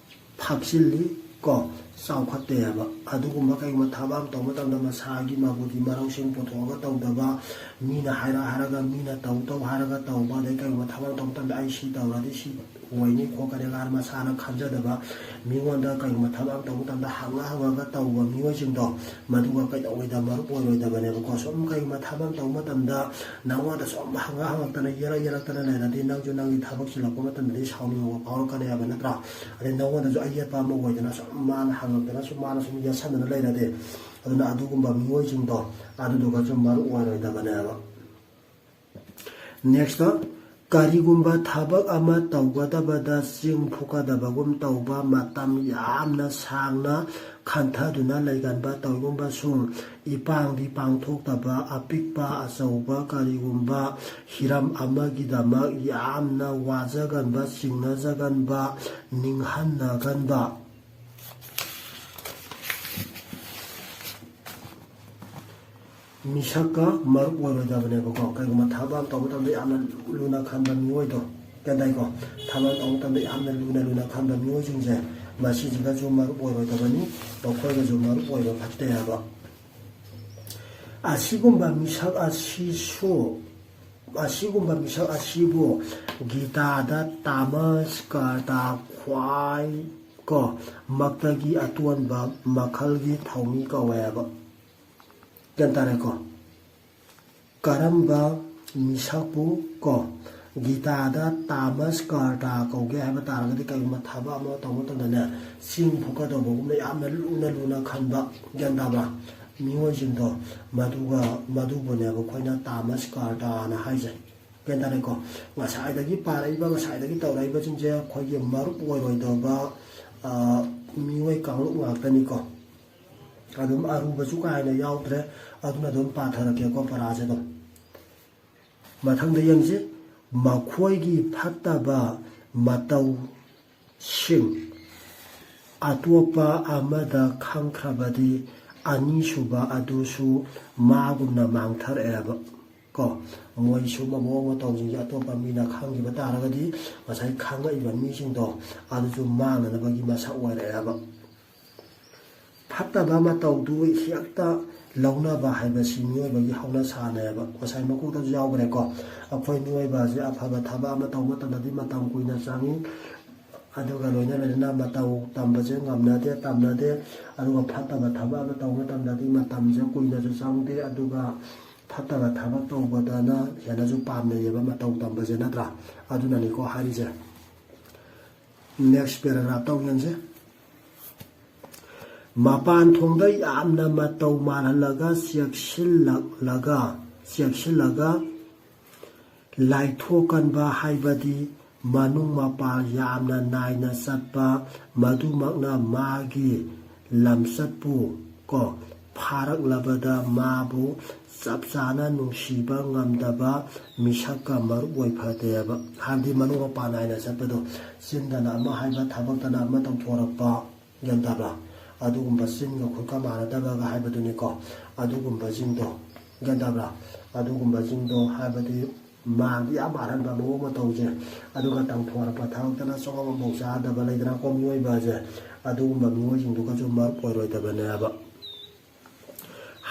ꯐꯥꯛꯆꯤꯜꯂꯤ ꯀꯣ, ꯆꯥꯎꯈꯠꯇꯦ ꯍꯥꯏꯕ꯫ ꯑꯗꯨꯒꯨꯝꯕ ꯀꯩꯒꯨꯝꯕ ꯊꯕꯛ ꯑꯃ ꯇꯧꯕ ꯃꯇꯝꯗ ꯃꯁꯥꯒꯤ ꯃꯒꯨꯟꯗꯤ ꯃꯔꯧꯁꯤꯡ ꯄꯨꯊꯣꯛꯑꯒ ꯇꯧꯗꯕ, ꯃꯤꯅ ꯍꯥꯏꯔ ꯍꯥꯏꯔꯒ, ꯃꯤꯅ ꯇꯧ ꯇꯧ ꯍꯥꯏꯔꯒ ꯇꯧꯕ, ꯑꯗꯩ ꯀꯩꯒꯨꯝꯕ ꯊꯕꯛ ꯑꯃ ꯇꯧꯕ ꯃꯇꯝꯗ ꯑꯩ ꯁꯤ ꯇꯧꯔꯗꯤ ꯁꯤ ꯑꯣꯏꯅꯤ ꯈꯣꯠꯀꯅꯤ ꯀꯥꯏꯅ ꯃꯁꯥꯅ ꯈꯟꯖꯗꯕ, ꯃꯤꯉꯣꯟꯗ ꯀꯩꯒꯨꯝꯕ ꯊꯕꯛ ꯑꯃ ꯇꯧꯕ ꯃꯇꯝꯗ ꯍꯪꯉ ꯍꯪꯉꯒ ꯇꯧꯕ ꯃꯤꯑꯣꯏꯁꯤꯡꯗꯣ, ꯃꯗꯨꯒ ꯀꯩꯗꯧꯉꯩꯗ ꯃꯔꯨꯞ ꯑꯣꯏꯔꯣꯏꯗꯕꯅꯦꯕꯀꯣ꯫ ꯁꯨꯝ ꯀꯩꯒꯨꯝꯕ ꯊꯕꯛ ꯑꯃ ꯇꯧꯕ ꯃꯇꯝꯗ ꯅꯪꯉꯣꯟꯗ ꯁꯨꯝ ꯍꯪꯉ ꯍꯪꯉꯛꯇꯅ, ꯌꯦꯜꯂꯛ ꯌꯦꯜꯂꯛꯇꯅ ꯂꯩꯔꯗꯤ, ꯅꯪꯁꯨ ꯅꯪꯒꯤ ꯊꯕꯛ ꯆꯤꯜꯂꯛꯄ ꯃꯇꯝꯗꯗꯤ ꯁꯥꯎꯅꯤꯡꯕ ꯐꯥꯎꯔꯛꯀꯅꯤ ꯍꯥꯏꯕ ꯅꯠꯇ꯭ꯔꯥ? ꯑꯗꯩ ꯅꯪꯉꯣꯟꯗꯁꯨ ꯑꯌꯦꯠꯄ ꯑꯃ ꯑꯣꯏꯗꯅ ꯁꯨꯝ ꯃꯥꯅ ꯍꯪꯉꯛꯇꯅ ꯁꯨꯝ ꯃꯥꯅ ꯁꯨꯝ ꯌꯦꯠꯁꯟꯗꯅ ꯂꯩꯔꯗꯤ, ꯑꯗꯨꯅ ꯑꯗꯨꯒꯨꯝꯕ ꯃꯤꯑꯣꯏꯁꯤꯡꯗꯣ ꯑꯗꯨꯗꯨꯒꯁꯨ ꯃꯔꯨꯞ ꯑꯣꯏꯔꯣꯏꯗꯕꯅꯦꯕ꯫ Next, ꯀꯔꯤꯒꯨꯝꯕ ꯊꯕꯛ ꯑꯃ ꯇꯧꯒꯗꯕꯗ ꯆꯤꯡ ꯐꯨꯀꯗꯕꯒꯨꯝ ꯇꯧꯕ, ꯃꯇꯝ ꯌꯥꯝꯅ ꯁꯥꯡꯅ ꯈꯟꯊꯗꯨꯅ ꯂꯩꯒꯟꯕ, ꯇꯧꯏꯒꯨꯝꯕꯁꯨꯡ ꯏꯄꯥꯡꯗꯤ ꯄꯥꯡꯊꯣꯛꯇꯕ, ꯑꯄꯤꯛꯄ ꯑꯆꯧꯕ ꯀꯔꯤꯒꯨꯝꯕ ꯍꯤꯔꯝ ꯑꯃꯒꯤꯗꯃꯛ ꯌꯥꯝꯅ ꯋꯥꯖꯒꯟꯕ, ꯆꯤꯡꯅꯖꯒꯟꯕ, ꯅꯤꯡꯍꯟꯅꯒꯟꯕ ꯃꯤꯁꯛꯀ ꯃꯔꯨꯞ ꯑꯣꯏꯔꯣꯏꯗꯕꯅꯦꯕꯀꯣ꯫ ꯀꯩꯒꯨꯝꯕ ꯊꯕꯛ ꯑꯃ ꯇꯧꯕ ꯃꯇꯝꯗ ꯌꯥꯝꯅ ꯂꯨꯅ ꯈꯟꯕ ꯃꯤꯑꯣꯏꯗꯣ, ꯒ꯭ꯌꯥꯟ ꯇꯥꯏꯀꯣ? ꯊꯕꯛ ꯑꯃ ꯇꯧꯕ ꯃꯇꯝꯗ ꯌꯥꯝꯅ ꯂꯨꯅ ꯂꯨꯅ ꯈꯟꯕ ꯃꯤꯑꯣꯏꯁꯤꯡꯁꯦ, ꯃꯁꯤꯁꯤꯒꯁꯨ ꯃꯔꯨꯞ ꯑꯣꯏꯔꯣꯏꯗꯕꯅꯤ, ꯃꯈꯣꯏꯒꯁꯨ ꯃꯔꯨꯞ ꯑꯣꯏꯕ ꯐꯠꯇꯦ ꯍꯥꯏꯕ꯫ ꯑꯁꯤꯒꯨꯝꯕ ꯃꯤꯁꯛ ꯑꯁꯤꯁꯨ, ꯑꯁꯤꯒꯨꯝꯕ ꯃꯤꯁꯛ ꯑꯁꯤꯕꯨ ꯒꯤꯇꯥꯗ ꯇꯥꯃꯁ ꯀꯔꯇꯥ ꯈ꯭ꯋꯥꯏ ꯀꯣ ꯃꯛꯇꯒꯤ ꯑꯇꯣꯟꯕ ꯃꯈꯜꯒꯤ ꯊꯧꯃꯤ ꯀꯧꯋꯦꯕ꯫ ꯒ꯭ꯌꯥꯟ ꯇꯥꯔꯦꯀꯣ? ꯀꯔꯝꯕ ꯃꯤꯁꯛꯄꯨ ꯀꯣ ꯒꯤꯇꯥꯗ ꯇꯥꯃꯁ ꯀꯔꯇꯥ ꯀꯧꯒꯦ ꯍꯥꯏꯕ ꯇꯥꯔꯒꯗꯤ, ꯀꯔꯤꯒꯨꯝꯕ ꯊꯕꯛ ꯑꯃ ꯇꯧꯕ ꯃꯇꯝꯗꯅꯦ, ꯆꯤꯡ ꯐꯨꯀꯗꯧꯕꯒꯨꯝꯅ ꯌꯥꯝꯅ ꯂꯨꯅ ꯂꯨꯅ ꯈꯟꯕ, ꯒ꯭ꯌꯥꯟ ꯇꯥꯕ꯭ꯔꯥ? ꯃꯤꯑꯣꯏꯁꯤꯡꯗꯣ, ꯃꯗꯨꯒ, ꯃꯗꯨꯕꯨꯅꯦꯕ ꯑꯩꯈꯣꯏꯅ ꯇꯥꯃꯁ ꯀꯔꯇꯥꯅ ꯍꯥꯏꯁꯦ꯫ ꯒ꯭ꯌꯥꯟ ꯇꯥꯔꯦꯀꯣ? ꯉꯁꯥꯏꯗꯒꯤ ꯄꯥꯔꯛꯏꯕ, ꯉꯁꯥꯏꯗꯒꯤ ꯇꯧꯔꯛꯏꯕꯁꯤꯡꯁꯦ ꯑꯩꯈꯣꯏꯒꯤ ꯃꯔꯨꯞ ꯑꯣꯏꯔꯣꯏꯗꯕ, ꯑ, ꯃꯤꯑꯣꯏ ꯀꯥꯡꯂꯨꯞ ꯉꯥꯛꯇꯅꯤꯀꯣ꯫ ꯑꯗꯨꯝ ꯑꯔꯨꯕꯁꯨ ꯀꯥ ꯍꯦꯟꯅ ꯌꯥꯎꯗ꯭ꯔꯦ, ꯑꯗꯨꯅ ꯑꯗꯨꯝ ꯄꯥꯊꯔꯛꯀꯦꯀꯣ ꯄꯔꯥꯁꯦ ꯑꯗꯨꯝ꯫ ꯃꯊꯪꯗ ꯌꯦꯡꯁꯤ, ꯃꯈꯣꯏꯒꯤ ꯐꯠꯇꯕ ꯃꯇꯧꯁꯤꯡ ꯑꯇꯣꯞꯄ ꯑꯃꯗ ꯈꯪꯈ꯭ꯔꯕꯗꯤ, ꯑꯅꯤꯁꯨꯕ ꯑꯗꯨꯁꯨ ꯃꯥꯒꯨꯝꯅ ꯃꯥꯡꯊꯔꯛꯑꯦꯕ꯫ ꯀꯣ, ꯃꯣꯏ ꯁꯨꯝꯕ ꯃꯑꯣꯡ ꯃꯇꯧꯁꯤꯡꯁꯦ ꯑꯇꯣꯞꯄ ꯃꯤꯅ ꯈꯪꯈꯤꯕ ꯇꯥꯔꯒꯗꯤ ꯉꯁꯥꯏ ꯈꯪꯉꯛꯏꯕ ꯃꯤꯁꯤꯡꯗꯣ ꯑꯗꯨꯁꯨ ꯃꯥꯡꯅꯅꯕꯒꯤ ꯃꯁꯛ ꯑꯣꯏꯔꯛꯑꯦꯕ꯫ ꯐꯠꯇꯕ ꯃꯇꯧꯗꯨ ꯍꯦꯛꯇ ꯂꯧꯅꯕ ꯍꯥꯏꯕꯁꯤ ꯃꯤꯑꯣꯏꯕꯒꯤ ꯍꯧꯅꯁꯥꯅꯦꯕ꯫ ꯉꯁꯥꯏ ꯃꯀꯣꯛꯇꯁꯨ ꯌꯥꯎꯈ꯭ꯔꯦꯀꯣ꯫ ꯑꯩꯈꯣꯏ ꯃꯤꯑꯣꯏꯕ ꯑꯁꯤ ꯑꯐꯕ ꯊꯕꯛ ꯑꯃ ꯇꯧꯕ ꯃꯇꯝꯗꯗꯤ ꯃꯇꯝ ꯀꯨꯏꯅ ꯆꯪꯉꯤ, ꯑꯗꯨꯒ ꯂꯣꯏꯅ ꯂꯣꯏꯅꯅ ꯃꯇꯧ ꯇꯝꯕꯁꯦ ꯉꯝꯅꯗꯦ, ꯇꯝꯅꯗꯦ꯫ ꯑꯗꯨꯒ ꯐꯠꯇꯕ ꯊꯕꯛ ꯑꯃ ꯇꯧꯕ ꯃꯇꯝꯗꯗꯤ ꯃꯇꯝꯁꯦ ꯀꯨꯏꯅꯁꯨ ꯆꯪꯗꯦ, ꯑꯗꯨꯒ ꯐꯠꯇꯕ ꯊꯕꯛ ꯇꯧꯕꯗꯅ ꯍꯦꯟꯅꯁꯨ ꯄꯥꯝꯅꯩꯌꯦꯕ ꯃꯇꯧ ꯇꯝꯕꯁꯦ, ꯅꯠꯇ꯭ꯔꯥ? ꯑꯗꯨꯅꯅꯤꯀꯣ ꯍꯥꯏꯔꯤꯁꯦ꯫ Next paragraph ꯇꯧ ꯌꯦꯡꯁꯦ꯫ ꯃꯄꯥꯟ ꯊꯣꯡꯗ ꯌꯥꯝꯅ ꯃꯇꯧ ꯃꯥꯜꯍꯜꯂꯒ ꯆꯦꯛꯁꯤꯜꯂꯛꯂꯒ, ꯆꯦꯛꯁꯤꯜꯂꯒ ꯂꯥꯏꯊꯣꯛꯀꯟꯕ ꯍꯥꯏꯕꯗꯤ ꯃꯅꯨꯡ ꯃꯄꯥꯟ ꯌꯥꯝꯅ ꯅꯥꯏꯅ ꯆꯠꯄ, ꯃꯗꯨꯃꯛꯅ ꯃꯥꯒꯤ ꯂꯝꯆꯠꯄꯨ ꯀꯣ ꯐꯥꯔꯛꯂꯕꯗ ꯃꯥꯕꯨ ꯆꯞ ꯆꯥꯅ ꯅꯨꯡꯁꯤꯕ ꯉꯝꯗꯕ ꯃꯤꯁꯛꯀ ꯃꯔꯨꯞ ꯑꯣꯏꯐꯗꯦꯕ꯫ ꯍꯥꯏꯕꯗꯤ ꯃꯅꯨꯡ ꯃꯄꯥꯟ ꯅꯥꯏꯅ ꯆꯠꯄꯗꯣ, ꯆꯤꯟꯗꯅ ꯑꯃ ꯍꯥꯏꯕ, ꯊꯕꯛꯇꯅ ꯑꯃ ꯇꯧꯊꯣꯔꯛꯄ, ꯒ꯭ꯌꯥꯟ ꯇꯥꯕ꯭ꯔꯥ? ꯑꯗꯨꯒꯨꯝꯕ ꯆꯤꯟꯒ ꯈꯨꯠꯀ ꯃꯥꯟꯅꯗꯕꯒ ꯍꯥꯏꯕꯗꯨꯅꯤꯀꯣ꯫ ꯑꯗꯨꯒꯨꯝꯕꯁꯤꯡꯗꯣ, ꯒ꯭ꯌꯥꯟ ꯇꯥꯕ꯭ꯔꯥ? ꯑꯗꯨꯒꯨꯝꯕꯁꯤꯡꯗꯣ ꯍꯥꯏꯕꯗꯤ ꯃꯥꯟꯗꯤ ꯌꯥꯝ ꯃꯥꯜꯍꯟꯕ ꯃꯑꯣꯡ ꯃꯇꯧꯁꯦ, ꯑꯗꯨꯒ ꯇꯧꯊꯣꯔꯛꯄ ꯊꯕꯛꯇꯅ ꯆꯣꯡꯉꯝ ꯑꯃꯐꯥꯎ ꯆꯥꯗꯕ ꯂꯩꯗꯅꯀꯣ, ꯃꯤꯑꯣꯏꯕꯁꯦ꯫ ꯑꯗꯨꯒꯨꯝꯕ ꯃꯤꯑꯣꯏꯁꯤꯡꯗꯨꯒꯁꯨ ꯃꯔꯨꯞ ꯑꯣꯏꯔꯣꯏꯗꯕꯅꯦꯕ꯫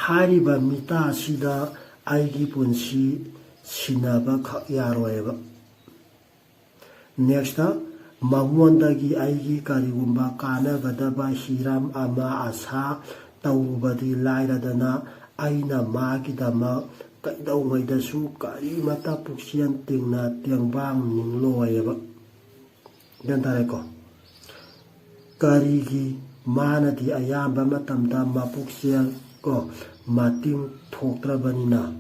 ꯍꯥꯏꯔꯤꯕ ꯃꯤꯇꯥ ꯑꯁꯤꯗ ꯑꯩꯒꯤ ꯄꯨꯟꯁꯤ ꯁꯤꯟꯅꯕꯈꯛ ꯌꯥꯔꯣꯏꯕ꯫ Next, ꯃꯉꯣꯟꯗꯒꯤ ꯑꯩꯒꯤ ꯀꯔꯤꯒꯨꯝꯕ ꯀꯥꯟꯅꯒꯗꯕ ꯍꯤꯔꯝ ꯑꯃ ꯑꯁꯥ ꯇꯧꯔꯨꯕꯗꯤ ꯂꯥꯏꯔꯗꯅ, ꯑꯩꯅ ꯃꯥꯒꯤꯗꯃꯛ ꯀꯩꯗꯧꯉꯩꯗꯁꯨ ꯀꯔꯤꯃꯠꯇ ꯄꯨꯛꯆꯦꯜ ꯇꯤꯡꯅ ꯇꯦꯡꯕꯥꯡꯅꯤꯡꯂꯣꯏꯕ꯫ ꯒ꯭ꯌꯥꯟ ꯇꯥꯔꯦꯀꯣ? ꯀꯔꯤꯒꯤ ꯃꯥꯅꯗꯤ ꯑꯌꯥꯝꯕ ꯃꯇꯝꯗ ꯃꯄꯨꯛꯆꯦꯜ ꯀꯣ ꯃꯇꯤꯡ ꯊꯣꯛꯇ꯭ꯔꯕꯅꯤꯅ?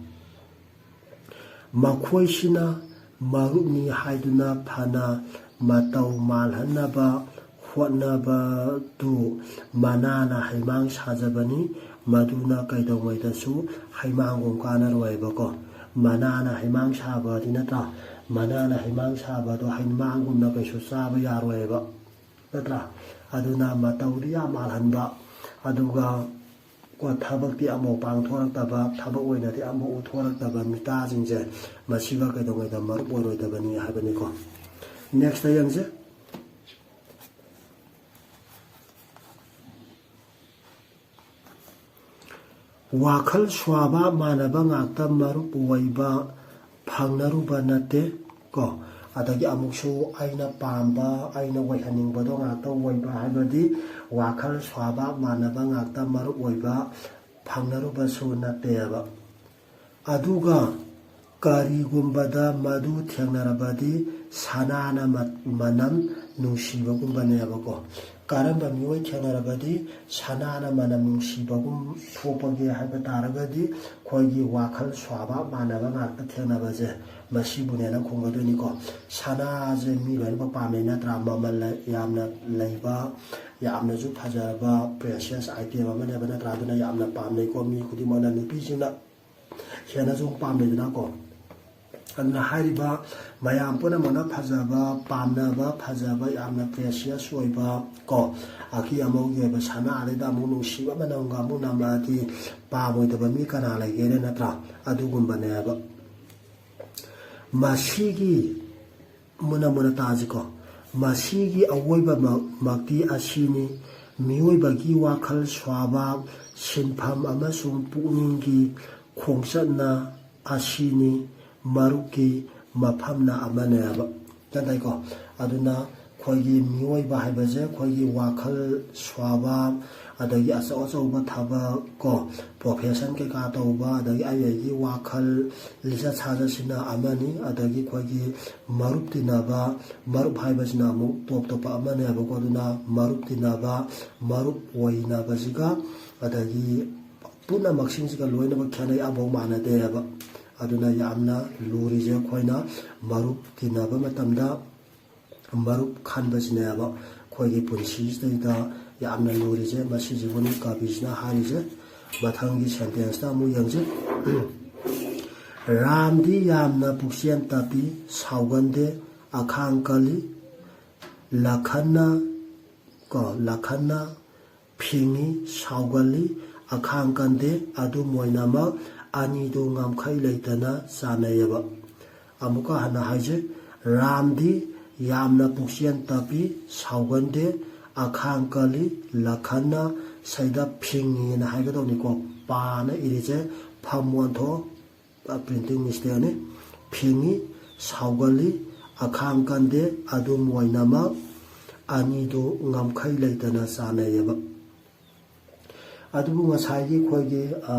ꯃꯈꯣꯏꯁꯤꯅ ꯃꯔꯨꯞꯅꯤ ꯍꯥꯏꯗꯨꯅ ꯐꯅ ꯃꯇꯧ ꯃꯥꯜꯍꯟꯅꯕ ꯍꯣꯠꯅꯕꯗꯨ ꯃꯅꯥꯅ ꯍꯩꯃꯥꯡ ꯁꯥꯖꯕꯅꯤ, ꯃꯗꯨꯅ ꯀꯩꯗꯧꯉꯩꯗꯁꯨ ꯍꯩꯃꯥꯡꯒꯨꯝ ꯀꯥꯟꯅꯔꯣꯏꯕꯀꯣ꯫ ꯃꯅꯥꯅ ꯍꯩꯃꯥꯡ ꯁꯥꯕꯗꯤ ꯅꯠꯇ꯭ꯔꯥ? ꯃꯅꯥꯅ ꯍꯩꯃꯥꯡ ꯁꯥꯕꯗꯣ ꯍꯩꯃꯥꯡꯒꯨꯝꯅ ꯀꯩꯁꯨ ꯆꯥꯕ ꯌꯥꯔꯣꯏꯕ, ꯅꯠꯇ꯭ꯔꯥ? ꯑꯗꯨꯅ ꯃꯇꯧꯗꯤ ꯌꯥꯝ ꯃꯥꯜꯍꯟꯕ, ꯑꯗꯨꯒ ꯀꯣ, ꯊꯕꯛꯇꯤ ꯑꯃꯐꯥꯎ ꯄꯥꯡꯊꯣꯔꯛꯇꯕ, ꯊꯕꯛ ꯑꯣꯏꯅꯗꯤ ꯑꯃꯐꯥꯎ ꯎꯊꯣꯔꯛꯇꯕ ꯃꯤꯇꯥꯁꯤꯡꯁꯦ ꯃꯁꯤꯒ ꯀꯩꯗꯧꯉꯩꯗ ꯃꯔꯨꯞ ꯑꯣꯏꯔꯣꯏꯗꯕꯅꯤ ꯍꯥꯏꯕꯅꯤꯀꯣ꯫ Next ꯌꯦꯡꯁꯦ꯫ ꯋꯥꯈꯜ ꯁ꯭ꯋꯥꯚꯥꯕ ꯃꯥꯟꯅꯕ ꯉꯥꯛꯇ ꯃꯔꯨꯞ ꯑꯣꯏꯕ ꯐꯪꯅꯔꯨꯕ ꯅꯠꯇꯦ ꯀꯣ꯫ ꯑꯗꯒꯤ ꯑꯃꯨꯛꯁꯨ ꯑꯩꯅ ꯄꯥꯝꯕ, ꯑꯩꯅ ꯑꯣꯏꯍꯟꯅꯤꯡꯕꯗꯣ ꯉꯥꯛꯇ ꯑꯣꯏꯕ ꯍꯥꯏꯕꯗꯤ ꯋꯥꯈꯜ ꯁ꯭ꯋꯥꯚꯥꯕ ꯃꯥꯟꯅꯕ ꯉꯥꯛꯇ ꯃꯔꯨꯞ ꯑꯣꯏꯕ ꯐꯪꯅꯔꯨꯕꯁꯨ ꯅꯠꯇꯦꯕ꯫ ꯑꯗꯨꯒ ꯀꯔꯤꯒꯨꯝꯕꯗ ꯃꯗꯨ ꯊꯦꯡꯅꯔꯕꯗꯤ ꯁꯅꯥꯅ ꯃ-, ꯃꯅꯝ ꯅꯨꯡꯁꯤꯕꯒꯨꯝꯕꯅꯦꯕꯀꯣ꯫ ꯀꯔꯝꯕ ꯃꯤꯑꯣꯏ ꯊꯦꯡꯅꯔꯕꯗꯤ ꯁꯅꯥꯅ ꯃꯅꯝ ꯅꯨꯡꯁꯤꯕꯒꯨꯝ ꯊꯣꯛꯄꯒꯦ ꯍꯥꯏꯕ ꯇꯥꯔꯒꯗꯤ, ꯑꯩꯈꯣꯏꯒꯤ ꯋꯥꯈꯜ ꯁ꯭ꯋꯥꯚꯥꯕ ꯃꯥꯟꯅꯕ ꯉꯥꯛꯇ ꯊꯦꯡꯅꯕꯁꯦ, ꯃꯁꯤꯕꯨꯅꯦꯅ ꯈꯨꯝꯒꯗꯣꯏꯅꯤꯀꯣ꯫ ꯁꯅꯥꯁꯦ ꯃꯤ ꯂꯣꯏꯅꯃꯛ ꯄꯥꯝꯅꯩ ꯅꯠꯇ꯭ꯔꯥ? ꯃꯃꯜ ꯂꯩ-, ꯌꯥꯝꯅ ꯂꯩꯕ, ꯌꯥꯝꯅꯁꯨ ꯐꯖꯔꯕ precious item ꯑꯃꯅꯦꯕ ꯅꯠꯇ꯭ꯔꯥ? ꯑꯗꯨꯅ ꯌꯥꯝꯅ ꯄꯥꯝꯅꯩꯀꯣ ꯃꯤ ꯈꯨꯗꯤꯡꯃꯛꯅ, ꯅꯨꯄꯤꯁꯤꯡꯅ ꯍꯦꯟꯅꯁꯨ ꯄꯥꯝꯅꯩꯗꯅꯀꯣ꯫ ꯑꯗꯨꯅ ꯍꯥꯏꯔꯤꯕ ꯃꯌꯥꯝ ꯄꯨꯝꯅꯃꯛꯅ ꯐꯖꯕ, ꯄꯥꯝꯅꯕ, ꯐꯖꯕ, ꯌꯥꯝꯅ precious ꯑꯣꯏꯕ ꯀꯣ, ꯑꯀꯤ ꯑꯃꯧꯒꯤ ꯑꯣꯏꯕ ꯁꯅꯥ, ꯑꯗꯩꯗ ꯑꯃꯨꯛ ꯅꯨꯡꯁꯤꯕ ꯃꯅꯝꯒ ꯑꯃꯨꯛ ꯅꯝꯃꯛꯑꯗꯤ ꯄꯥꯝꯃꯣꯏꯗꯕ ꯃꯤ ꯀꯅꯥ ꯂꯩꯒꯦꯅꯦ ꯅꯠꯇ꯭ꯔꯥ? ꯑꯗꯨꯒꯨꯝꯕꯅꯦꯕ꯫ ꯃꯁꯤꯒꯤ ꯃꯨꯟꯅ ꯃꯨꯟꯅ ꯇꯥꯁꯤꯀꯣ꯫ ꯃꯁꯤꯒꯤ ꯑꯋꯣꯏꯕꯃꯛ-, ꯃꯛꯇꯤ ꯑꯁꯤꯅꯤ, ꯃꯤꯑꯣꯏꯕꯒꯤ ꯋꯥꯈꯜ ꯁ꯭ꯋꯥꯚꯥꯕ, ꯁꯤꯟꯐꯝ ꯑꯃꯁꯨꯡ ꯄꯨꯛꯅꯤꯡꯒꯤ ꯈꯣꯡꯆꯠꯅ ꯑꯁꯤꯅꯤ, ꯃꯔꯨꯞꯀꯤ ꯃꯐꯝꯅ ꯑꯃꯅꯦꯕ꯫ ꯒ꯭ꯌꯥꯟ ꯇꯥꯏꯀꯣ? ꯑꯗꯨꯅ ꯑꯩꯈꯣꯏꯒꯤ ꯃꯤꯑꯣꯏꯕ ꯍꯥꯏꯕꯁꯦ ꯑꯩꯈꯣꯏꯒꯤ ꯋꯥꯈꯜ ꯁ꯭ꯋꯥꯚꯥꯕ, ꯑꯗꯒꯤ ꯑꯆꯧ ꯑꯆꯧꯕ ꯊꯕꯛ ꯀꯣ, profession ꯀꯩꯀꯥ ꯇꯧꯕ, ꯑꯗꯒꯤ ꯑꯩ ꯑꯩꯒꯤ ꯋꯥꯈꯜ ꯂꯤꯆꯠ ꯁꯥꯖꯠꯁꯤꯅ ꯑꯃꯅꯤ, ꯑꯗꯒꯤ ꯑꯩꯈꯣꯏꯒꯤ ꯃꯔꯨꯞ ꯇꯤꯟꯅꯕ, ꯃꯔꯨꯞ ꯍꯥꯏꯕꯁꯤꯅ ꯑꯃꯨꯛ ꯇꯣꯞ ꯇꯣꯞꯄ ꯑꯃꯅꯦꯕꯀꯣ꯫ ꯑꯗꯨꯅ ꯃꯔꯨꯞ ꯇꯤꯟꯅꯕ, ꯃꯔꯨꯞ ꯑꯣꯏꯅꯕꯁꯤꯒ, ꯑꯗꯒꯤ ꯄꯨꯝꯅꯃꯛꯁꯤꯡꯁꯤꯒ ꯂꯣꯏꯅꯃꯛ ꯈꯦꯠꯅꯩ, ꯑꯃꯐꯥꯎ ꯃꯥꯟꯅꯗꯦꯕ꯫ ꯑꯗꯨꯅ ꯌꯥꯝꯅ ꯂꯨꯔꯤꯁꯦ ꯑꯩꯈꯣꯏꯅ ꯃꯔꯨꯞ ꯇꯤꯟꯅꯕ ꯃꯇꯝꯗ ꯃꯔꯨꯞ ꯈꯟꯕꯁꯤꯅꯦꯕ ꯑꯩꯈꯣꯏꯒꯤ ꯄꯨꯟꯁꯤꯁꯤꯗꯩꯗ ꯌꯥꯝꯅ ꯂꯨꯔꯤꯁꯦ꯫ ꯃꯁꯤꯁꯤꯕꯨꯅꯤ ꯀꯕꯤꯁꯤꯅ ꯍꯥꯏꯔꯤꯁꯦ꯫ ꯃꯊꯪꯒꯤ sentenceꯇ ꯑꯃꯨꯛ ꯌꯦꯡꯁꯤ꯫ ꯔꯥꯝꯗꯤ ꯌꯥꯝꯅ ꯄꯨꯛꯆꯦꯜ ꯇꯞꯄꯤ, ꯁꯥꯎꯒꯟꯗꯦ, ꯑꯈꯥꯡ ꯀꯜꯂꯤ꯫ ꯂꯈꯟꯅ, ꯀꯣ, ꯂꯈꯟꯅ ꯐꯤꯡꯏ, ꯁꯥꯎꯒꯜꯂꯤ, ꯑꯈꯥꯡ ꯀꯟꯗꯦ꯫ ꯑꯗꯨꯝ ꯑꯣꯏꯅꯃꯛ ꯑꯅꯤꯗꯨ ꯉꯝꯈꯩ ꯂꯩꯇꯅ ꯆꯥꯟꯅꯩꯌꯦꯕ꯫ ꯑꯃꯨꯛꯀ ꯍꯟꯅ ꯍꯥꯏꯖꯩ, ꯔꯥꯝꯗꯤ ꯌꯥꯝꯅ ꯄꯨꯛꯆꯦꯜ ꯇꯞꯄꯤ, ꯁꯥꯎꯒꯟꯗꯦ, ꯑꯈꯥꯡ ꯀꯜꯂꯤ꯫ ꯂꯈꯟꯅ ꯁꯩꯗ ꯐꯤꯡꯉꯤꯅ ꯍꯥꯏꯒꯗꯧꯅꯤꯀꯣ꯫ ꯄꯥꯅ ꯏꯔꯤꯁꯦ ꯐꯝ ꯑꯣꯟꯊꯣꯛ, ꯄ꯭ꯔꯤꯟꯇꯤꯡ ꯃꯤꯁꯇꯦꯛꯅꯤ꯫ ꯐꯤꯡꯉꯤ, ꯁꯥꯎꯒꯜꯂꯤ, ꯑꯈꯥꯡ ꯀꯟꯗꯦ꯫ ꯑꯗꯨꯝ ꯑꯣꯏꯅꯃꯛ ꯑꯅꯤꯗꯨ ꯉꯝꯈꯩ ꯂꯩꯇꯅ ꯆꯥꯟꯅꯩꯌꯦꯕ꯫ ꯑꯗꯨꯕꯨ ꯉꯁꯥꯏꯒꯤ ꯑꯩꯈꯣꯏꯒꯤ, ꯑ,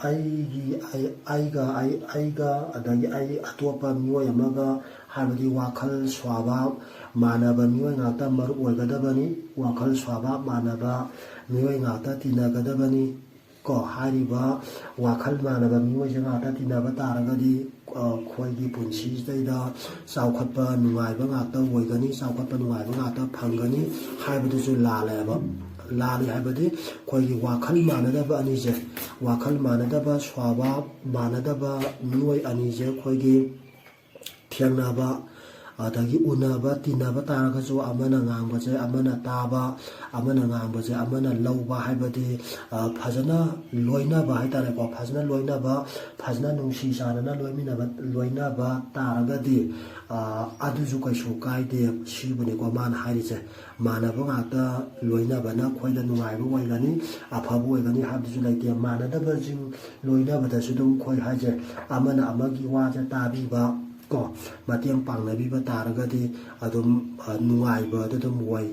ꯑꯩꯒꯤ, ꯑꯩ, ꯑꯩꯒ, ꯑꯩ, ꯑꯩꯒ, ꯑꯗꯒꯤ ꯑꯩ ꯑꯇꯣꯞꯄ ꯃꯤꯑꯣꯏ ꯑꯃꯒ, ꯍꯥꯏꯕꯗꯤ ꯋꯥꯈꯜ ꯁ꯭ꯋꯥꯚꯥꯕ ꯃꯥꯟꯅꯕ ꯃꯤꯑꯣꯏ ꯉꯥꯛꯇ ꯃꯔꯨꯞ ꯑꯣꯏꯒꯗꯕꯅꯤ, ꯋꯥꯈꯜ ꯁ꯭ꯋꯥꯚꯥꯕ ꯃꯥꯟꯅꯕ ꯃꯤꯑꯣꯏ ꯉꯥꯛꯇ ꯇꯤꯟꯅꯒꯗꯕꯅꯤ꯫ ꯀꯣ, ꯍꯥꯏꯔꯤꯕ ꯋꯥꯈꯜ ꯃꯥꯟꯅꯕ ꯃꯤꯑꯣꯏꯁꯦ ꯉꯥꯛꯇ ꯇꯤꯟꯅꯕ ꯇꯥꯔꯒꯗꯤ, ꯑ, ꯑꯩꯈꯣꯏꯒꯤ ꯄꯨꯟꯁꯤꯁꯤꯗꯩꯗ ꯆꯥꯎꯈꯠꯄ ꯅꯨꯡꯉꯥꯏꯕ ꯉꯥꯛꯇ ꯑꯣꯏꯒꯅꯤ, ꯆꯥꯎꯈꯠꯄ ꯅꯨꯡꯉꯥꯏꯕ ꯉꯥꯛꯇ ꯐꯪꯒꯅꯤ ꯍꯥꯏꯕꯗꯨꯁꯨ ꯂꯥꯜꯂꯦꯕ꯫ ꯂꯥꯜꯂꯤ ꯍꯥꯏꯕꯗꯤ ꯑꯩꯈꯣꯏꯒꯤ ꯋꯥꯈꯜ ꯃꯥꯟꯅꯗꯕ ꯑꯅꯤꯁꯦ, ꯋꯥꯈꯜ ꯃꯥꯟꯅꯗꯕ, ꯁ꯭ꯋꯥꯚꯥꯕ ꯃꯥꯟꯅꯗꯕ ꯃꯤꯑꯣꯏ ꯑꯅꯤꯁꯦ ꯑꯩꯈꯣꯏꯒꯤ ꯊꯦꯡꯅꯕ, ꯑꯗꯒꯤ ꯎꯅꯕ, ꯇꯤꯟꯅꯕ ꯇꯥꯔꯒꯁꯨ ꯑꯃꯅ ꯉꯥꯡꯕꯁꯦ ꯑꯃꯅ ꯇꯥꯕ, ꯑꯃꯅ ꯉꯥꯡꯕꯁꯦ ꯑꯃꯅ ꯂꯧꯕ, ꯍꯥꯏꯕꯗꯤ, ꯑ, ꯐꯖꯅ ꯂꯣꯏꯅꯕ ꯍꯥꯏꯇꯥꯔꯦꯀꯣ, ꯐꯖꯅ ꯂꯣꯏꯅꯕ, ꯐꯖꯅ ꯅꯨꯡꯁꯤ ꯆꯥꯟꯅꯅ ꯂꯣꯏꯃꯤꯟꯅꯕ, ꯂꯣꯏꯅꯕ ꯇꯥꯔꯒꯗꯤ, ꯑ, ꯑꯗꯨꯁꯨ ꯀꯩꯁꯨ ꯀꯥꯏꯗꯦ꯫ ꯁꯤꯕꯨꯅꯤꯀꯣ ꯃꯥꯅ ꯍꯥꯏꯔꯤꯁꯦ꯫ ꯃꯥꯟꯅꯕ ꯉꯥꯛꯇ ꯂꯣꯏꯅꯕꯅ ꯑꯩꯈꯣꯏꯗ ꯅꯨꯡꯉꯥꯏꯕ ꯑꯣꯏꯒꯅꯤ, ꯑꯐꯕ ꯑꯣꯏꯒꯅꯤ ꯍꯥꯏꯕꯗꯨꯁꯨ ꯂꯩꯇꯦ꯫ ꯃꯥꯟꯅꯗꯕꯁꯤꯡ ꯂꯣꯏꯅꯕꯗꯁꯨ ꯑꯗꯨꯝ ꯑꯩꯈꯣꯏ ꯍꯥꯏꯁꯦ, ꯑꯃꯅ ꯑꯃꯒꯤ ꯋꯥꯁꯦ ꯇꯥꯕꯤꯕ, ꯀꯣ, ꯃꯇꯦꯡ ꯄꯥꯡꯅꯕꯤꯕ ꯇꯥꯔꯒꯗꯤ ꯑꯗꯨꯝ, ꯑ, ꯅꯨꯡꯉꯥꯏꯕ ꯑꯗꯨ ꯑꯗꯨꯝ ꯑꯣꯏ꯫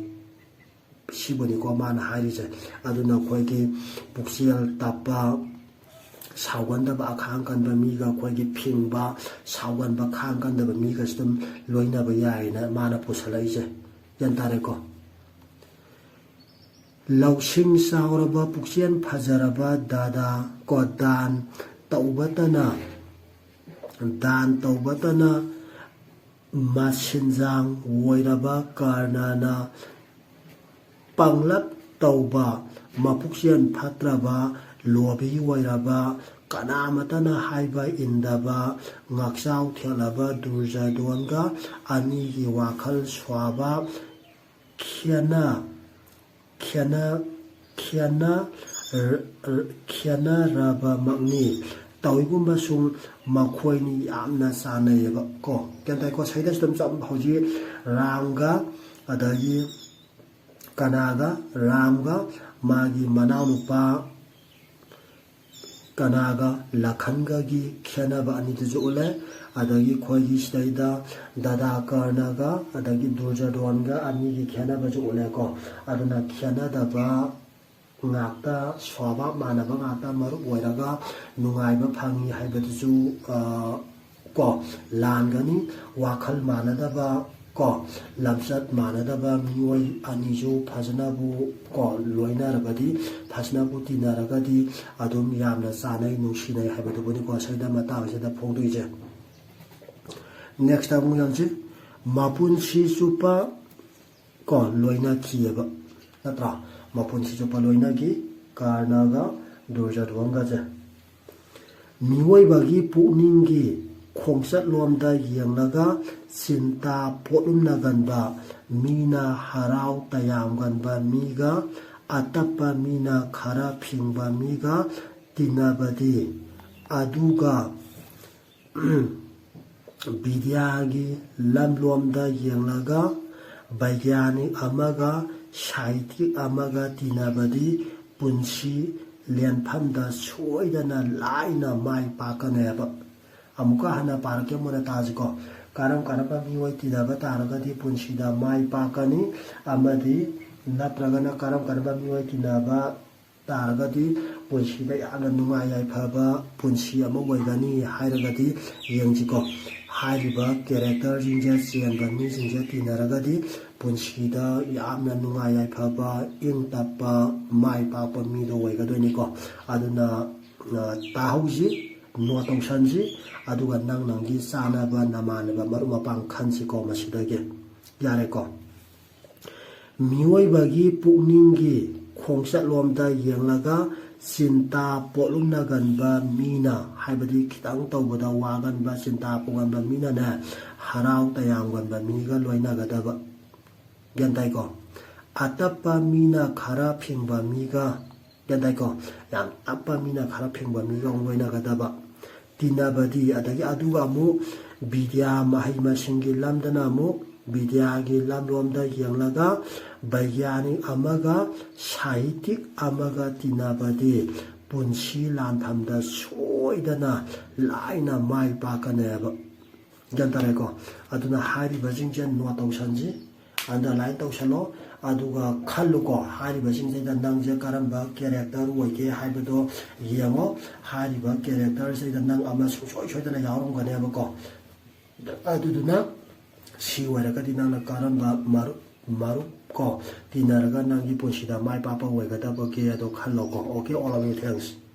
ꯁꯤꯕꯨꯅꯤꯀꯣ ꯃꯥꯅ ꯍꯥꯏꯔꯤꯁꯦ꯫ ꯑꯗꯨꯅ ꯑꯩꯈꯣꯏꯒꯤ ꯄꯨꯛꯆꯦꯜ ꯇꯞꯄ, ꯁꯥꯎꯒꯟꯗꯕ, ꯑꯈꯥꯡ ꯀꯟꯕ ꯃꯤꯒ ꯑꯩꯈꯣꯏꯒꯤ ꯐꯤꯡꯕ, ꯁꯥꯎꯒꯟꯕ, ꯈꯥꯡ ꯀꯟꯗꯕ ꯃꯤꯒꯁꯨ ꯑꯗꯨꯝ ꯂꯣꯏꯅꯕ ꯌꯥꯏꯅ ꯃꯥꯅ ꯄꯨꯁꯜꯂꯛꯏꯁꯦ꯫ ꯒ꯭ꯌꯥꯟ ꯇꯥꯔꯦꯀꯣ? ꯂꯧꯁꯤꯡ ꯆꯥꯎꯔꯕ, ꯄꯨꯛꯆꯦꯜ ꯐꯖꯔꯕ ꯗꯥꯗꯥ ꯀꯣ, ꯗꯥꯟ ꯇꯧꯕꯇꯅ, ꯗꯥꯟ ꯇꯧꯕꯇꯅ ꯃꯁꯤꯟꯖꯥꯡ ꯑꯣꯏꯔꯕ ꯀꯔꯅꯅ ꯄꯪꯂꯞ ꯇꯧꯕ, ꯃꯄꯨꯛꯆꯦꯜ ꯐꯠꯇ꯭ꯔꯕ, ꯂꯣꯚꯤ ꯑꯣꯏꯔꯕ, ꯀꯅꯥꯃꯇꯅ ꯍꯥꯏꯕ ꯏꯟꯗꯕ, ꯉꯥꯛꯆꯥꯎ ꯊꯦꯛꯂꯕ ꯗꯨꯔꯖꯗꯣꯟꯒ ꯑꯅꯤꯒꯤ ꯋꯥꯈꯜ ꯁ꯭ꯋꯥꯚꯥꯕ ꯈꯦꯅ, ꯈꯦꯅ, ꯈꯦꯅ, ꯈꯦꯠꯅꯔꯕꯃꯛꯅꯤ꯫ ꯇꯧꯏꯒꯨꯝꯕꯁꯨꯡ ꯃꯈꯣꯏꯅꯤ ꯌꯥꯝꯅ ꯆꯥꯟꯅꯩꯌꯦꯕ ꯀꯣ꯫ ꯒ꯭ꯌꯥꯟ ꯇꯥꯏꯀꯣ? ꯁꯩꯗꯁꯨ ꯑꯗꯨꯝ ꯆꯞ ꯍꯧꯖꯤꯛ ꯔꯥꯝꯒ ꯑꯗꯒꯤ ꯀꯅꯥꯒ, ꯔꯥꯝꯒ ꯃꯥꯒꯤ ꯃꯅꯥꯎꯅꯨꯄꯥ ꯀꯅꯥꯒ, ꯂꯈꯟꯒꯒꯤ ꯈꯦꯠꯅꯕ ꯑꯅꯤꯗꯨꯁꯨ ꯎꯠꯂꯦ꯫ ꯑꯗꯒꯤ ꯑꯩꯈꯣꯏꯒꯤ ꯁꯤꯗꯩꯗ ꯗꯗꯥ ꯀꯔꯅꯒ ꯑꯗꯒꯤ ꯗꯨꯔꯖꯣꯙꯣꯟꯒ ꯑꯅꯤꯒꯤ ꯈꯦꯠꯅꯕꯁꯨ ꯎꯠꯂꯦꯀꯣ꯫ ꯑꯗꯨꯅ ꯈꯦꯠꯅꯗꯕ ꯉꯥꯛꯇ, ꯁ꯭ꯋꯥꯚꯥꯕ ꯃꯥꯟꯅꯕ ꯉꯥꯛꯇ ꯃꯔꯨꯞ ꯑꯣꯏꯔꯒ ꯅꯨꯡꯉꯥꯏꯕ ꯐꯪꯉꯤ ꯍꯥꯏꯕꯗꯨꯁꯨ, ꯑ, ꯀꯣ, ꯂꯥꯟꯒꯅꯤ꯫ ꯋꯥꯈꯜ ꯃꯥꯟꯅꯗꯕ ꯀꯣ, ꯂꯝꯆꯠ ꯃꯥꯟꯅꯗꯕ ꯃꯤꯑꯣꯏ ꯑꯅꯤꯁꯨ ꯐꯖꯅꯕꯨ ꯀꯣ ꯂꯣꯏꯅꯔꯒꯗꯤ, ꯐꯖꯅꯕꯨ ꯇꯤꯟꯅꯔꯒꯗꯤ ꯑꯗꯨꯝ ꯌꯥꯝꯅ ꯆꯥꯅꯩ, ꯅꯨꯡꯁꯤꯅꯩ ꯍꯥꯏꯕꯗꯨꯕꯨꯅꯤꯀꯣ ꯁꯤꯗ ꯃꯇꯥꯡꯁꯤꯗ ꯐꯣꯡꯗꯣꯛꯏꯁꯦ꯫ Next ꯑꯃꯨꯛ ꯌꯦꯡꯁꯤ꯫ ꯃꯄꯨꯟꯁꯤ ꯆꯨꯞꯄ ꯀꯣ ꯂꯣꯏꯅꯈꯤꯑꯕ, ꯅꯠꯇ꯭ꯔꯥ? ꯃꯄꯨꯟꯁꯤ ꯆꯨꯞꯄ ꯂꯣꯏꯅꯈꯤ ꯀꯔꯅꯒ ꯗꯨꯔꯖꯣꯙꯣꯟꯒꯁꯦ꯫ ꯃꯤꯑꯣꯏꯕꯒꯤ ꯄꯨꯛꯅꯤꯡꯒꯤ ꯈꯣꯡꯆꯠꯂꯣꯝꯗ ꯌꯦꯡꯂꯒ ꯆꯤꯟꯇꯥ ꯄꯣꯠꯂꯨꯝꯅꯒꯟꯕ ꯃꯤꯅ ꯍꯔꯥꯎ ꯇꯌꯥꯝꯒꯟꯕ ꯃꯤꯒ, ꯑꯇꯞꯄ ꯃꯤꯅ ꯈꯔ ꯐꯤꯡꯕ ꯃꯤꯒ ꯇꯤꯟꯅꯕꯗꯤ, ꯑꯗꯨꯒ ꯕꯤꯗ꯭ꯌꯥꯒꯤ ꯂꯝꯂꯣꯝꯗ ꯌꯦꯡꯂꯒ ꯕꯩꯒ꯭ꯌꯥꯅꯤꯛ ꯑꯃꯒ ꯁꯥꯍꯤꯇ꯭ꯌꯤꯛ ꯑꯃꯒ ꯇꯤꯟꯅꯕꯗꯤ ꯄꯨꯟꯁꯤ ꯂꯦꯟꯐꯝꯗ ꯁꯣꯏꯗꯅ ꯂꯥꯏꯅ ꯃꯥꯏ ꯄꯥꯛꯀꯅꯦꯕ꯫ ꯑꯃꯨꯛꯀ ꯍꯟꯅ ꯄꯥꯔꯛꯀꯦ ꯃꯨꯟꯅ ꯇꯥꯁꯤꯀꯣ꯫ ꯀꯔꯝ ꯀꯔꯝꯕ ꯃꯤꯑꯣꯏ ꯇꯤꯟꯅꯕ ꯇꯥꯔꯒꯗꯤ ꯄꯨꯟꯁꯤꯗ ꯃꯥꯏ ꯄꯥꯛꯀꯅꯤ ꯑꯃꯗꯤ ꯅꯠꯇ꯭ꯔꯒꯅ ꯀꯔꯝ ꯀꯔꯝꯕ ꯃꯤꯑꯣꯏ ꯇꯤꯟꯅꯕ ꯇꯥꯔꯒꯗꯤ ꯄꯨꯟꯁꯤꯗ ꯌꯥꯝꯅ ꯅꯨꯡꯉꯥꯏ ꯌꯥꯏꯐꯕ ꯄꯨꯟꯁꯤ ꯑꯃ ꯑꯣꯏꯒꯅꯤ ꯍꯥꯏꯔꯒꯗꯤ ꯌꯦꯡꯁꯤꯀꯣ꯫ ꯍꯥꯏꯔꯤꯕ characterꯁꯤꯡꯁꯦ ꯆꯦꯟꯕ ꯃꯤꯁꯤꯡꯁꯦ ꯇꯤꯟꯅꯔꯒꯗꯤ ꯄꯨꯟꯁꯤꯗ ꯌꯥꯝꯅ ꯅꯨꯡꯉꯥꯏ ꯌꯥꯏꯐꯕ, ꯏꯪ ꯇꯞꯄ, ꯃꯥꯏ ꯄꯥꯛꯄ ꯃꯤꯗꯣ ꯑꯣꯏꯒꯗꯣꯏꯅꯤꯀꯣ꯫ ꯑꯗꯨꯅ, ꯑ, ꯇꯥꯍꯧꯁꯤ, ꯅꯣꯠ ꯇꯧꯁꯟꯁꯤ, ꯑꯗꯨꯒ ꯅꯪ ꯅꯪꯒꯤ ꯆꯥꯅꯕ ꯅꯃꯥꯟꯅꯕ ꯃꯔꯨꯞ ꯃꯄꯥꯡ ꯈꯟꯁꯤꯀꯣ ꯃꯁꯤꯗꯒꯤ꯫ ꯌꯥꯔꯦꯀꯣ? ꯃꯤꯑꯣꯏꯕꯒꯤ ꯄꯨꯛꯅꯤꯡꯒꯤ ꯈꯣꯡꯆꯠꯂꯣꯝꯗ ꯌꯦꯡꯂꯒ ꯆꯤꯟꯇꯥ ꯄꯣꯠꯂꯨꯝꯅꯒꯟꯕ ꯃꯤꯅ, ꯍꯥꯏꯕꯗꯤ ꯈꯤꯇꯪ ꯇꯧꯕꯗ ꯋꯥꯒꯟꯕ, ꯆꯤꯟꯇꯥ ꯄꯣꯛꯒꯟꯕ ꯃꯤꯅꯅꯦ, ꯍꯔꯥꯎ ꯇꯌꯥꯝꯒꯟꯕ ꯃꯤꯒ ꯂꯣꯏꯅꯒꯗꯕ꯫ ꯒ꯭ꯌꯥꯟ ꯇꯥꯏꯀꯣ? ꯑꯇꯞꯄ ꯃꯤꯅ ꯈꯔ ꯐꯤꯡꯕ ꯃꯤꯒ, ꯒ꯭ꯌꯥꯟ ꯇꯥꯏꯀꯣ? ꯌꯥꯝ ꯇꯞꯄ ꯃꯤꯅ ꯈꯔ ꯐꯤꯡꯕ ꯃꯤꯒ ꯑꯃꯨꯛ ꯂꯣꯏꯅꯒꯗꯕ꯫ ꯇꯤꯟꯅꯕꯗꯤ, ꯑꯗꯒꯤ ꯑꯗꯨꯒ ꯑꯃꯨꯛ ꯕꯤꯗ꯭ꯌꯥ ꯃꯍꯩ ꯃꯁꯤꯡꯒꯤ ꯂꯝꯗꯅ ꯑꯃꯨꯛ ꯕꯤꯗ꯭ꯌꯥꯒꯤ ꯂꯝꯂꯣꯝꯗ ꯌꯦꯡꯂꯒ ꯕꯩꯒ꯭ꯌꯥꯅꯤꯛ ꯑꯃꯒ ꯁꯥꯍꯤꯇꯤꯛ ꯑꯃꯒ ꯇꯤꯟꯅꯕꯗꯤ ꯄꯨꯟꯁꯤ ꯂꯥꯟꯐꯝꯗ ꯁꯣꯏꯗꯅ ꯂꯥꯏꯅ ꯃꯥꯏ ꯄꯥꯛꯀꯅꯦꯕ꯫ ꯒ꯭ꯌꯥꯟ ꯇꯥꯔꯦꯀꯣ? ꯑꯗꯨꯅ ꯍꯥꯏꯔꯤꯕꯁꯤꯡꯁꯦ ꯅꯣꯠ ꯇꯧꯁꯟꯁꯤ, ꯑꯟꯗꯔꯂꯥꯏꯟ ꯇꯧꯁꯜꯂꯣ꯫ ꯑꯗꯨꯒ ꯈꯜꯂꯨꯀꯣ, ꯍꯥꯏꯔꯤꯕꯁꯤꯡꯁꯤꯗ ꯅꯪꯁꯦ ꯀꯔꯝꯕ ꯀꯦꯔꯦꯛꯇꯔ ꯑꯣꯏꯒꯦ ꯍꯥꯏꯕꯗꯣ ꯌꯦꯡꯉꯣ꯫ ꯍꯥꯏꯔꯤꯕ ꯀꯦꯔꯦꯛꯇꯔꯁꯤꯗ ꯅꯪ ꯑꯃ ꯁꯨꯡꯁꯣꯏ ꯁꯣꯏꯗꯅ ꯌꯥꯎꯔꯝꯒꯅꯦꯕꯀꯣ꯫ ꯑꯗꯨꯗꯨꯅ ꯁꯤ ꯑꯣꯏꯔꯒꯗꯤ ꯅꯪꯅ ꯀꯔꯝꯕ ꯃꯔꯨꯞ, ꯃꯔꯨꯞ ꯀꯣ ꯇꯤꯟꯅꯔꯒ ꯅꯪꯒꯤ ꯄꯨꯟꯁꯤꯗ ꯃꯥꯏ ꯄꯥꯛꯄ ꯑꯣꯏꯒꯗꯕꯒꯦ ꯑꯗꯣ ꯈꯜꯂꯣꯀꯣ꯫ Okay, all of you, thanks.